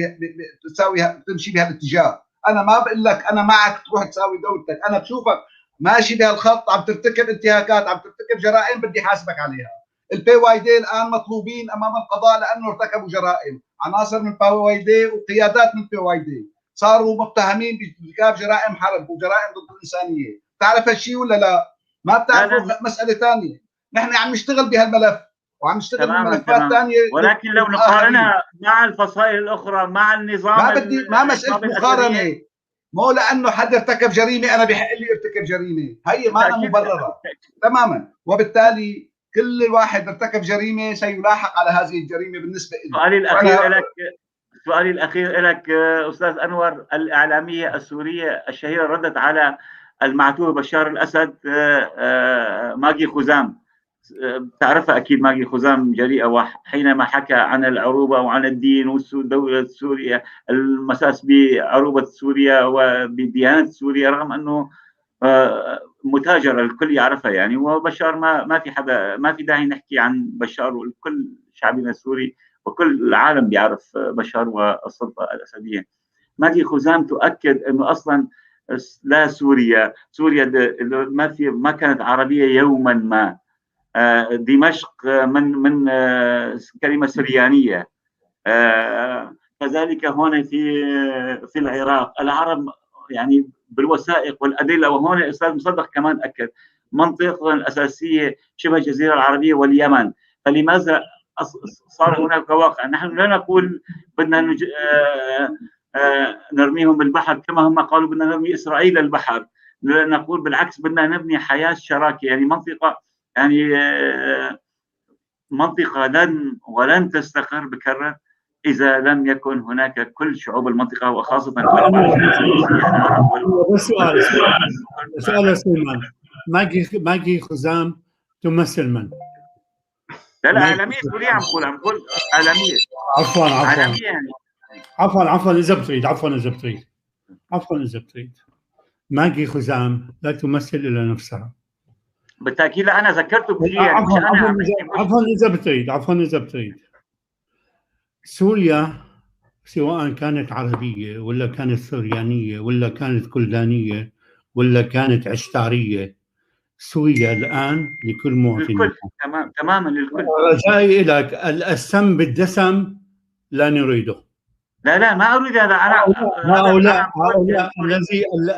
تساوي تمشي بهالاتجاه. أنا ما بقول لك أنا معك تروح تساوي دولتك، أنا بشوفك ماشي بهالخط، عم ترتكب انتهاكات، عم ترتكب جرائم، بدي حاسبك عليها. ال PYD الان مطلوبين امام القضاء لانه ارتكبوا جرائم، عناصر من PYD وقيادات من PYD صاروا متهمين بارتكاب جرائم حرب وجرائم ضد الانسانية. بتعرف هالشيء ولا لا؟ ما بتعرفوا، مسالة ثانية. نحن عم نشتغل بهالملف وعم نشتغل بملفات ثانية، ولكن لو نقارنها مع الفصائل الاخرى مع النظام، ما بدي، ما مسالة مقارنة. مو لانه حد ارتكب جريمة انا بحق لي ارتكب جريمة، هي ما أنا مبررة تماما. وبالتالي كل واحد ارتكب جريمة سيلاحق على هذه الجريمة بالنسبة لي. سؤالي الاخير لك، سؤالي الاخير لك استاذ انور، الاعلامية السورية الشهيرة ردت على المعتوه بشار الاسد ماجي خزام، تعرفها اكيد ماجي خزام جريئة، وحينما حكى عن العروبة وعن الدين والدولة السورية، المساس بعروبه سوريا وبديانه سوريا، رغم انه متاجره الكل يعرفها يعني. وبشار ما في حدا، ما في داعي نحكي عن بشار، والكل شعبنا السوري وكل العالم بيعرف بشار والسلطة الاسدية. ماجي خزام تؤكد انه اصلا لا سوريا، سوريا ما في، ما كانت عربية يوما ما. دمشق من كلمة سريانيه. كذلك هون في العراق العرب يعني بالوثائق والادلة، وهون الاستاذ مصدق كمان اكد منطقتنا الاساسية شبه الجزيرة العربية واليمن. فلماذا صار هناك واقع؟ نحن لا نقول بدنا نرميهم بالبحر كما هم قالوا بدنا نرمي اسرائيل البحر، نقول بالعكس بدنا نبني حياة شراكة، يعني منطقة، يعني منطقة لن ولن تستقر بكرر إذا لم يكن هناك كل شعوب المنطقة وخاصة بس سؤال سليمان، ماجي خزام تمثل من؟ لا لا، إعلامية سورية عم بقول، عم بقول إعلامية. عفوا عفوا عفوا عفوا إذا بتريد، عفوا إذا بتريد، عفوا إذا بتريد. ماجي خزام لا تمثل إلا نفسها. بالتأكيد. لا أنا ذكرته بشيء. عفوا عفوا إذا بتريد، عفوا إذا بتريد. سوريا سواء كانت عربية ولا كانت سريانية ولا كانت كلدانية ولا كانت عشتارية، سوريا الآن لكل مواطن. للكل، تمام تماما للكل. رجائي لك السم بالدسم لا نريده. لا لا ما أريد هذا. أنا هؤلاء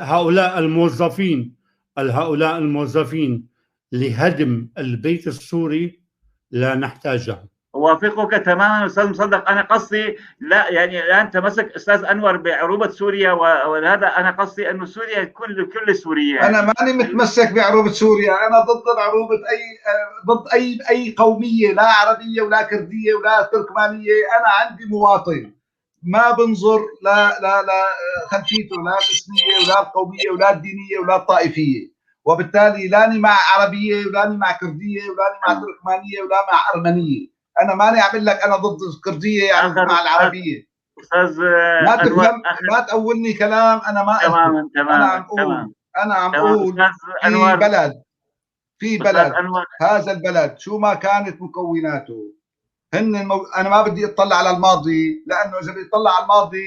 هؤلاء الموظفين، هؤلاء الموظفين لهدم البيت السوري لا نحتاجهم. أوافقك تماما أستاذ مصدق. أنا قصدي لا، يعني الآن تمسك أستاذ أنور بعروبة سوريا، وهذا أنا قصدي أنه سوريا كل السوريين. أنا ماني متمسك بعروبة سوريا، أنا ضد العروبة، أي ضد أي قومية، لا عربية ولا كردية ولا تركمانية. أنا عندي مواطن ما بنظر لا لا لا خلفيته، لا الاسمية ولا القومية ولا الدينية ولا الطائفية، وبالتالي لاني مع عربية ولاني مع كردية ولاني مع تركمانية ولا مع أرمنية. أنا ماني عم لك أنا ضد الكردية يعني مع العربية. أستاذ ما تفهم، ما تقولني كلام أنا ما تماما تماما. أنا عم أقول، أنا عم أقول في بلد، في بلد، هذا البلد شو ما كانت مكوناته هن أنا ما بدي أطلع على الماضي، لأنه إذا بدي أطلع على الماضي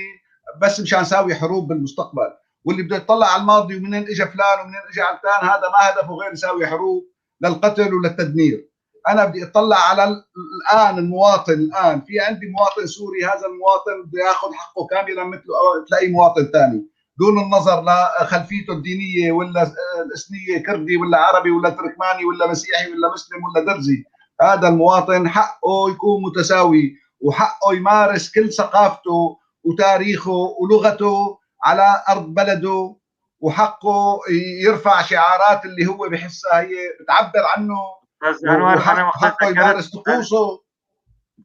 بس مشان ساوي حروب بالمستقبل، واللي بده يطلع على الماضي ومنين اجى فلان ومنين اجى علتان، هذا ما هدفه غير يساوي حروب للقتل وللتدمير. انا بدي اطلع على الان المواطن، الان في عندي مواطن سوري، هذا المواطن بده ياخذ حقه كاملا مثل اي مواطن ثاني، دون النظر لخلفيته الدينية ولا الاسمية، كردي ولا عربي ولا تركماني ولا مسيحي ولا مسلم ولا درزي. هذا المواطن حقه يكون متساوي، وحقه يمارس كل ثقافته وتاريخه ولغته على ارض بلده، وحقه يرفع شعارات اللي هو بحسها هي بتعبر عنه. استاذ انور، انا حقه يمارس طقوسه.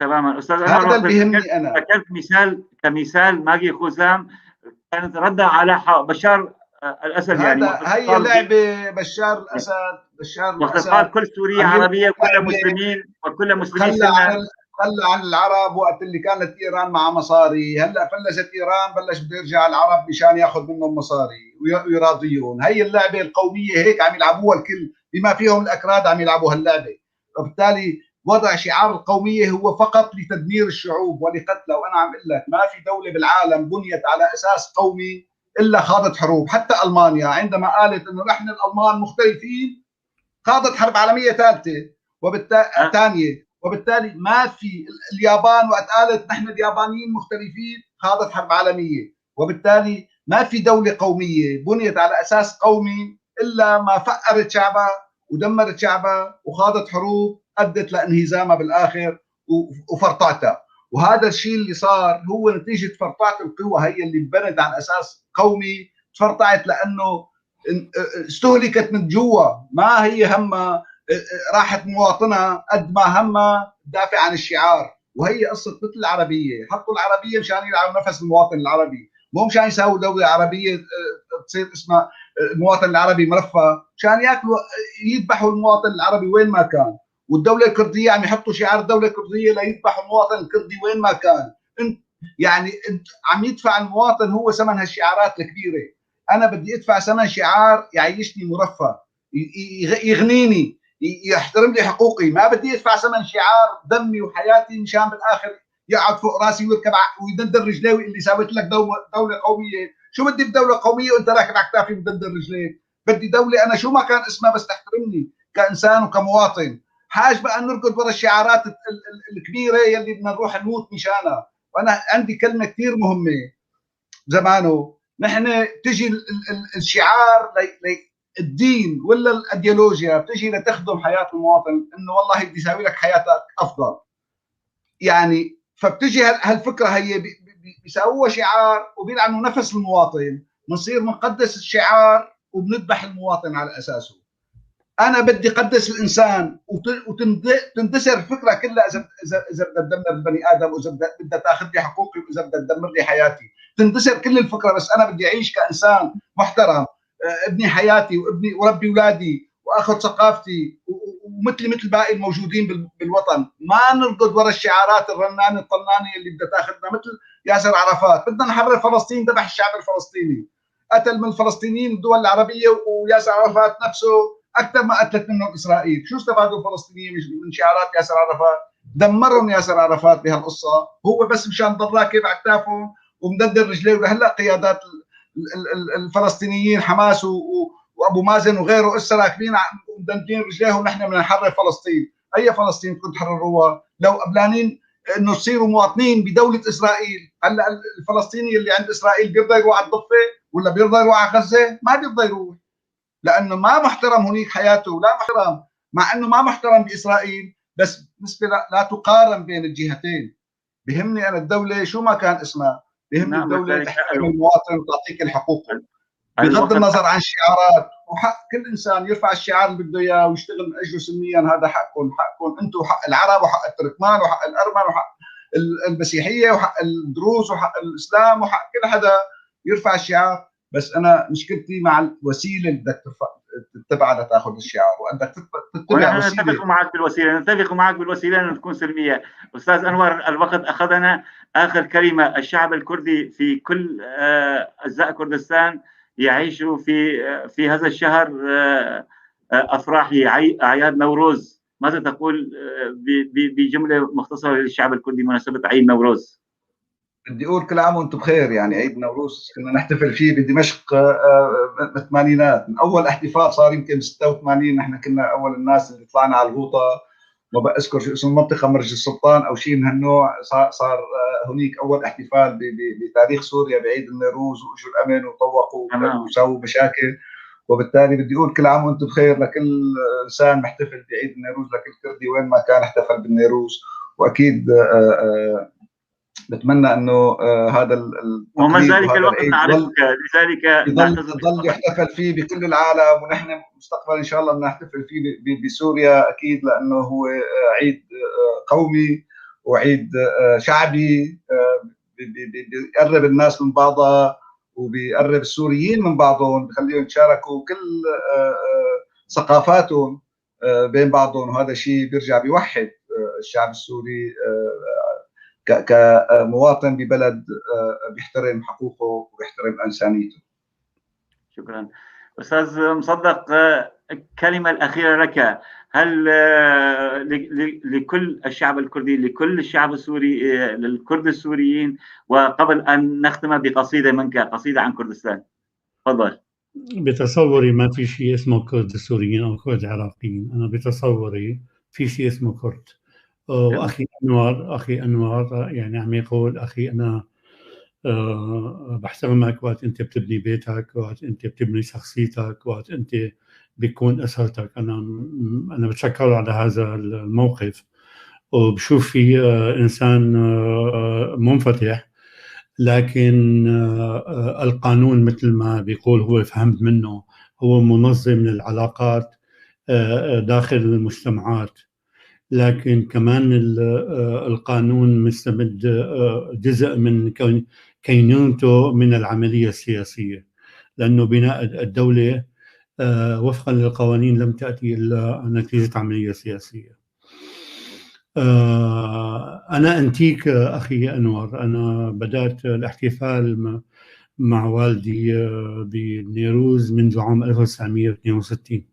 تماما استاذ انور، هذا اللي بيهمني انا. ذكرت مثال كمثال ماجي خزام كانت ردها على بشار الاسد، يعني هي لعبه بشار الاسد، بشار الاسد وقال كل سوريا عربية، كل مسلمين وكل مسلمين. خلى عن العرب وقت اللي كانت ايران مع مصاري، هلا فلست ايران، بلش بده يرجع العرب مشان ياخذ منهم مصاري ويراضيهم. هي اللعبة القومية هيك عم يلعبوها الكل، بما فيهم الاكراد عم يلعبوا هاللعبة. وبالتالي وضع شعار القومية هو فقط لتدمير الشعوب ولقتلها. وانا عم اقول لك ما في دولة بالعالم بنيت على اساس قومي الا خاضت حروب. حتى المانيا عندما قالت انه نحن الالمان مختلفين خاضت حرب عالمية ثالثة وبالتالي ثانية، وبالتالي ما في. اليابان وقت قالت نحن اليابانيين مختلفين خاضت حرب عالمية، وبالتالي ما في دولة قومية بنيت على اساس قومي الا ما فقرت شعبها ودمرت شعبها وخاضت حروب ادت لانهزامها بالاخر وفرطعتها. وهذا الشيء اللي صار هو نتيجة فرطعه القوى، هي اللي انبنت على اساس قومي تفرطعت لانه استهلكت من جوا، ما هي همها راحت مواطنها قد ما همها تدافع عن الشعار. وهي قصة مثل العربية، حطوا العربية مشان يلعبوا نفس المواطن العربي، مو مشان يساووا دولة عربية تصير اسمها المواطن العربي مرفه، مشان ياكلوا يذبحوا المواطن العربي وين ما كان. والدولة الكردية عم يحطوا شعار الدولة الكردية ليذبحوا المواطن الكردي وين ما كان. انت يعني انت عم يدفع المواطن هو ثمن هالشعارات الكبيرة. انا بدي ادفع ثمن شعار يعيشني مرفه، يغنيني، يحترم لي حقوقي. ما بدي ادفع ثمن شعار دمي وحياتي مشان بالاخر يقعد فوق راسي ويركب ويدندن رجليه اللي سويت لك دولة قومية. شو بدي بدولة قومية وانت راكب على كتافي ومدندن رجليك؟ بدي دولة انا شو ما كان اسمها بس تحترمني كانسان وكمواطن. حاج بقى نركض ورا الشعارات الكبيرة يلي بدنا نروح نموت مشانها. وانا عندي كلمة كثير مهمة زمانه، نحن تجي الشعار الدين ولا الايديولوجيا بتجي لتخدم حياة المواطن، انه والله بدي اسوي لك حياتك افضل يعني. فبتجي هالفكرة هي بيساووها شعار وبيلعنوا نفس المواطن، بنصير بنقدس الشعار وبنذبح المواطن على اساسه. انا بدي قدس الانسان وتندثر الفكرة كلها اذا اذا بدها تدمر البني ادم، واذا بدها تاخذ لي حقوقي، واذا بدها تدمر لي حياتي، تندثر كل الفكرة. بس انا بدي اعيش كانسان محترم، ابني حياتي وابني وربي اولادي واخذ ثقافتي ومثلي مثل باقي الموجودين بالوطن. ما نركض ورا الشعارات الرنانة الطنانه اللي بدها تاخذنا مثل ياسر عرفات. بدنا نحرر فلسطين، ذبح الشعب الفلسطيني، قتل من الفلسطينيين الدول العربية، وياسر عرفات نفسه اكثر ما قتلت منهم اسرائيل. شو استفادوا الفلسطينيين من شعارات ياسر عرفات؟ دمرهم ياسر عرفات بهالقصه، هو بس مشان ضل راكب على كتافهم ومدندن رجليه. ولهلا قيادات الفلسطينيين حماس وابو مازن وغيره اسا راكبين ومدندين رجليهم، ونحن بدنا نحرر فلسطين. اي فلسطين بدكم تحرروها لو قبلانين انه تصيروا مواطنين بدولة اسرائيل؟ هلا الفلسطيني اللي عند اسرائيل بيرضى يروح على الضفة ولا بيرضى يروح على غزة؟ ما بيرضى يروح، لانه ما محترم هنيك حياته، لا محترم، مع انه ما محترم باسرائيل، بس بالنسبة لا تقارن بين الجهتين. بهمني انا الدولة شو ما كان اسمها، بهمني الدولة تحترم المواطن وتعطيك الحقوق بغض النظر عن الشعارات، وحق كل انسان يرفع الشعار اللي بده اياه ويشتغل من اجله سلميا، هذا حقكم، حقكم انتم وحق العرب وحق التركمان وحق الارمن وحق المسيحية وحق الدروز وحق الاسلام وحق كل حدا يرفع الشعار. بس انا مشكلتي مع الوسيلة اللي بدك تتبعها لتاخذ الشعار، وانك تتبع وسيلة. نتفق معك بالوسيله، نتفق معك بالوسيله ان تكون سلمية. استاذ انور، الوقت اخذنا. اخر كلمة، الشعب الكردي في كل اجزاء كردستان يعيش في هذا الشهر افراح اعياد نوروز، ماذا تقول بجملة مختصره للشعب الكردي بمناسبة عيد نوروز؟ بدي اقول كل عام وانتم بخير. يعني عيد نوروز كنا نحتفل فيه بدمشق بالثمانينات، من اول احتفال صار يمكن ب 86، نحن كنا اول الناس اللي طلعنا على الغوطه، ما بذكر شو اسم المنطقة، مرج السلطان او شيء من هالنوع، صار هنيك اول احتفال بتاريخ سوريا بعيد النوروز، واجوا الامن وطوقوا وسووا مشاكل. وبالتالي بدي اقول كل عام وانتم بخير لكل انسان محتفل بعيد النوروز، لكل كردي وين ما كان احتفل بالنوروز. واكيد بتمنى انه هذا ومن ذلك الوقت نعرفك، لذلك يضل يحتفل فيه بكل العالم، ونحن مستقبلا ان شاء الله بنحتفل فيه بسوريا اكيد، لانه هو عيد قومي وعيد شعبي بيقرب الناس من بعضها وبيقرب السوريين من بعضهم، بخليهم يتشاركوا كل ثقافاتهم بين بعضهم، وهذا شيء بيرجع بيوحد الشعب السوري كمواطن ببلد بيحترم حقوقه وبيحترم انسانيته. شكرا. استاذ مصدق، الكلمة الاخيرة لك، هل لكل الشعب الكردي، لكل الشعب السوري، للكرد السوريين، وقبل ان نختم بقصيدة منك، قصيدة عن كردستان، تفضل. بتصوري ما في شيء اسمه كرد سوريين او كرد عراقيين، انا بتصوري في شيء اسمه كرد. واخي انور، اخي انور يعني عم يقول اخي انا بحترمك وقت انت بتبني بيتك، وقت انت بتبني شخصيتك، وقت انت بيكون اسرتك. انا بتشكره على هذا الموقف، وبشوف فيه انسان منفتح، لكن القانون مثل ما بيقول هو، فهمت منه، هو منظم للعلاقات داخل المجتمعات، لكن كمان القانون مستمد جزء من كينونته من العملية السياسية، لأنه بناء الدولة وفقا للقوانين لم تأتي إلا نتيجة عملية سياسية. أنا أنتيك أخي أنور، أنا بدأت الاحتفال مع والدي بنيروز منذ عام 1962.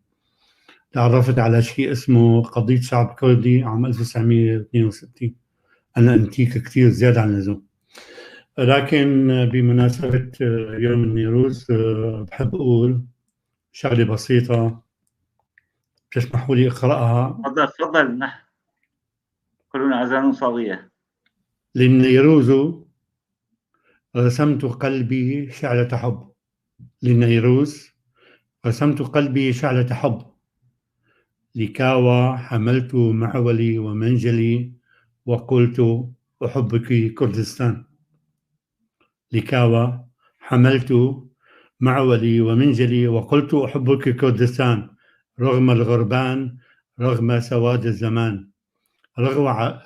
تعرفت على شيء اسمه قضية شعب كردي عام 1962. أنا أنتيك كثير زيادة عن اللزوم، لكن بمناسبة يوم النيروز بحب أقول شغلة بسيطة، تسمحوا لي أقرأها؟ تفضل تفضل، نحن كلنا أذان صاغية. للنيروز رسمت قلبي شعلة حب، للنيروز رسمت قلبي شعلة حب، لكاوى حملت معولي ومنجلي وقلت أحبك كردستان، لكاوى حملت معولي ومنجلي وقلت أحبك كردستان، رغم الغربان، رغم سواد الزمان،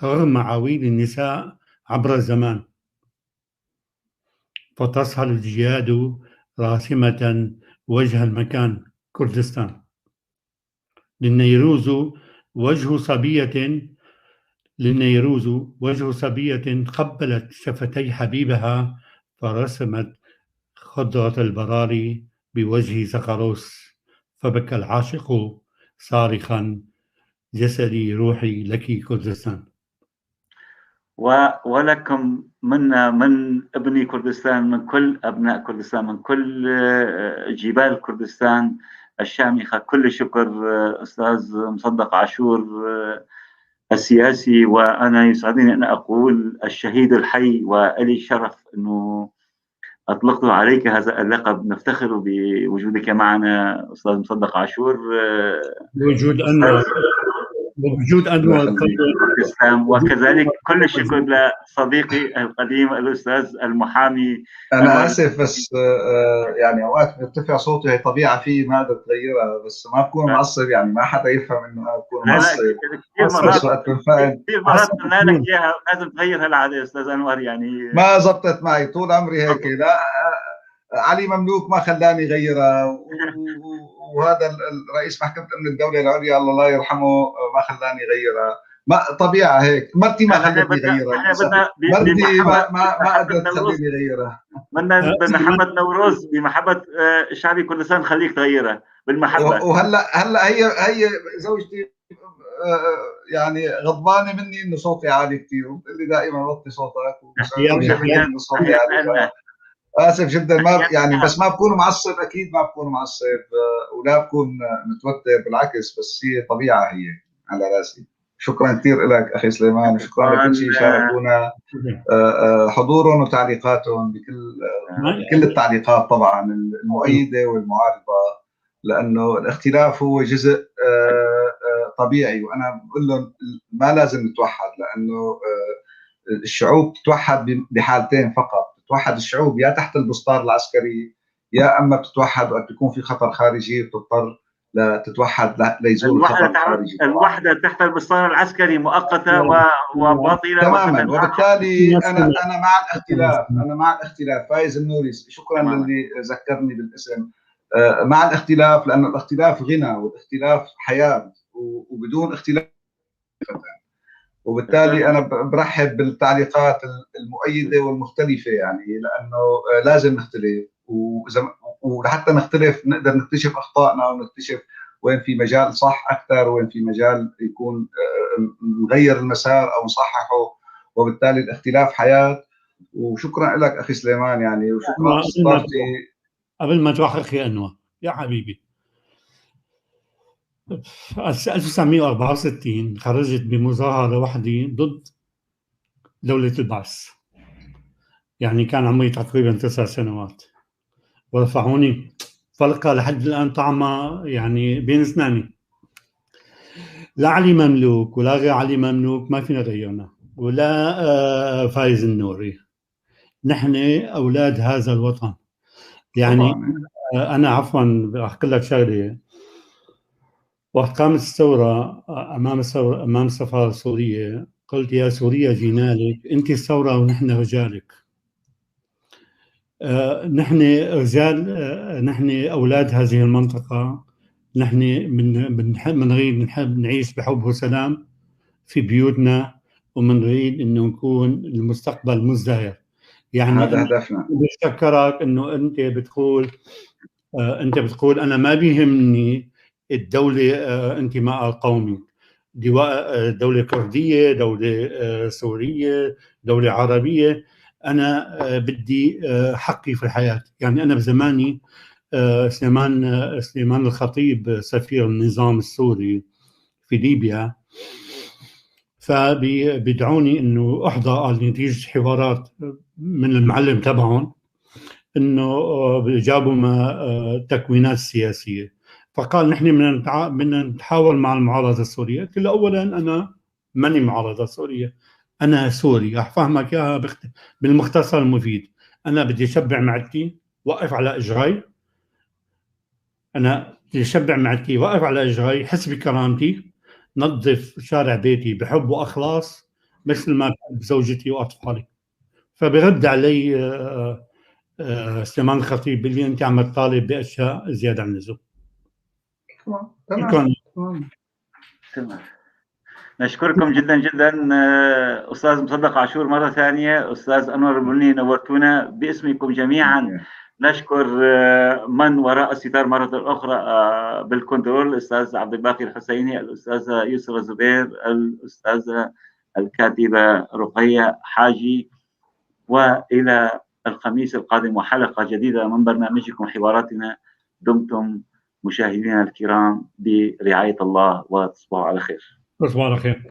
رغم عويل النساء عبر الزمان، فتصهل الجياد راسمة وجه المكان كردستان. للنيروز وجه صبية، للنيروز وجه صبية قبلت شفتي حبيبها فرسمت خضرة البراري بوجه زقروس، فبكى العاشق صارخا جسدي روحي لك كردستان. ولكم منا، من ابني كردستان، من كل أبناء كردستان، من كل جبال كردستان الشامخة، كل الشكر أستاذ مصدق عاشور السياسي، وأنا يسعدني أن أقول الشهيد الحي، وإلي الشرف أنه أطلقت عليك هذا اللقب. نفتخر بوجودك معنا أستاذ مصدق عاشور. بوجود أنور. وجود انور. تسلم. وكذلك كل الشكر لصديقي القديم الاستاذ المحامي. انا اسف بس يعني اوقات بيرتفع صوتي، هي طبيعة فيه ما اقدر اتغيرها، بس ما بكون معصب، يعني ما حدا يفهم انه انا بكون معصب. كثير مرات كثير مرات قلنا لك اياها، لازم تغير هالعاده استاذ انور، يعني ما زبطت معي طول عمري هيك. لا علي مملوك ما خلاني غيرها، وهذا الرئيس محكمة أمن الدولة العليا الله لا يرحمه ما خلاني غيرها، ما طبيعة هيك. مرتي ما خلتني غيرها، مرتي ما قدرت تخليني غيرها. بدنا بمحمد نوروز، بمحبة شعبي كردستان خليك تغيرها بالمحبة. وهلا هي زوجتي يعني غضبانة مني إنه صوتي عالي كثير، وبتقول لي دائما وطي صوتك، صوتي عالي. اسف جدا، ما يعني بس ما بكون معصب، اكيد ما بكون معصب ولا بكون متوتر، بالعكس، بس هي طبيعة هي على راسي. شكرا كثير لك اخي سليمان، وشكرا لكل شيء شاركونا حضورهم وتعليقاتهم، بكل التعليقات طبعا المؤيدة والمعارضة، لانه الاختلاف هو جزء طبيعي. وانا بقول لهم ما لازم نتوحد، لانه الشعوب تتوحد بحالتين فقط، تتوحد الشعوب يا تحت البسطار العسكري، يا اما بتتوحد وقت بيكون في خطر خارجي بتضطر لتتوحد ليزول الخطر الخارجي. الوحدة تحت البسطار العسكري مؤقتة وباطله تماما، وبالتالي انا مع الاختلاف، انا مع الاختلاف. فايز النوري شكرا للي ذكرني بالاسم. مع الاختلاف، لانه الاختلاف غنى والاختلاف حياة، وبدون اختلاف. وبالتالي انا برحب بالتعليقات المؤيدة والمختلفه، يعني لانه لازم نختلف، ولحتى نختلف نقدر نكتشف اخطائنا ونكتشف وين في مجال صح اكثر، وين في مجال يكون نغير المسار او نصححه، وبالتالي الاختلاف حياة. وشكرا لك اخي سليمان، يعني وشكرا لاستضافتي. قبل ما تروح اخي انور يا حبيبي، 1964 خرجت بمظاهرة وحدي ضد دولة البعث، يعني كان عمري تقريبا 9 سنوات، ورفعوني فلقة لحد الآن طعمها يعني بين اسناني. لا علي مملوك ولا غير علي مملوك ما فينا غيرنا، ولا فايز النوري، نحن أولاد هذا الوطن. يعني أنا عفوا أحكي لك شغلة، وقت قامت الثورة أمام السفارة السورية قلت يا سوريا جينا لك، أنت الثورة ونحن رجالك. نحن رجال، نحن أولاد هذه المنطقة، نحن بنريد نحب نعيش بحب وسلام في بيوتنا، ومنريد إنه نكون المستقبل مزدهر. يعني هذا هدفنا. بشكرك إنه أنت بتقول، أنت بتقول أنا ما بيهمني الدولة انتماء القومي، دولة كردية، دولة سورية، دولة عربية، أنا بدي حقي في الحياة. يعني أنا بزماني سليمان الخطيب سفير النظام السوري في ليبيا، فبيدعوني إنه أحضر نتيجة حوارات من المعلم تبعهم، إنه جابوا ما تكوينات سياسية، فقال نحن بدنا نتحاور مع المعارضة السورية. قلت له أولا أنا ماني معارضة سورية، أنا سوري، رح فهمك إياها بالمختصر المفيد. أنا بدي أشبع معدتي، وقف على إجري، أنا بدي أشبع معدتي، وقف على إجري، حس بكرامتي، نظف شارع بيتي بحب وأخلاص مثل ما بحب زوجتي وأطفالي. فبرد علي سليمان الخطيب باللي أنت عم تطالب بأشياء زيادة عن اللزوم. تمام. تمام. نشكركم جدا جدا أستاذ مصدق عاشور مرة ثانية، أستاذ أنور البني، نورتونا باسمكم جميعا. نشكر من وراء الستار مرة أخرى بالكنترول، الأستاذ عبد الباقي الحسيني، الأستاذة يسرى زبير، الأستاذة الكاتبة رقية حاجي. وإلى الخميس القادم وحلقة جديدة من برنامجكم حواراتنا. دمتم مشاهدينا الكرام برعاية الله، وتصبحوا على خير. تصبحوا على خير.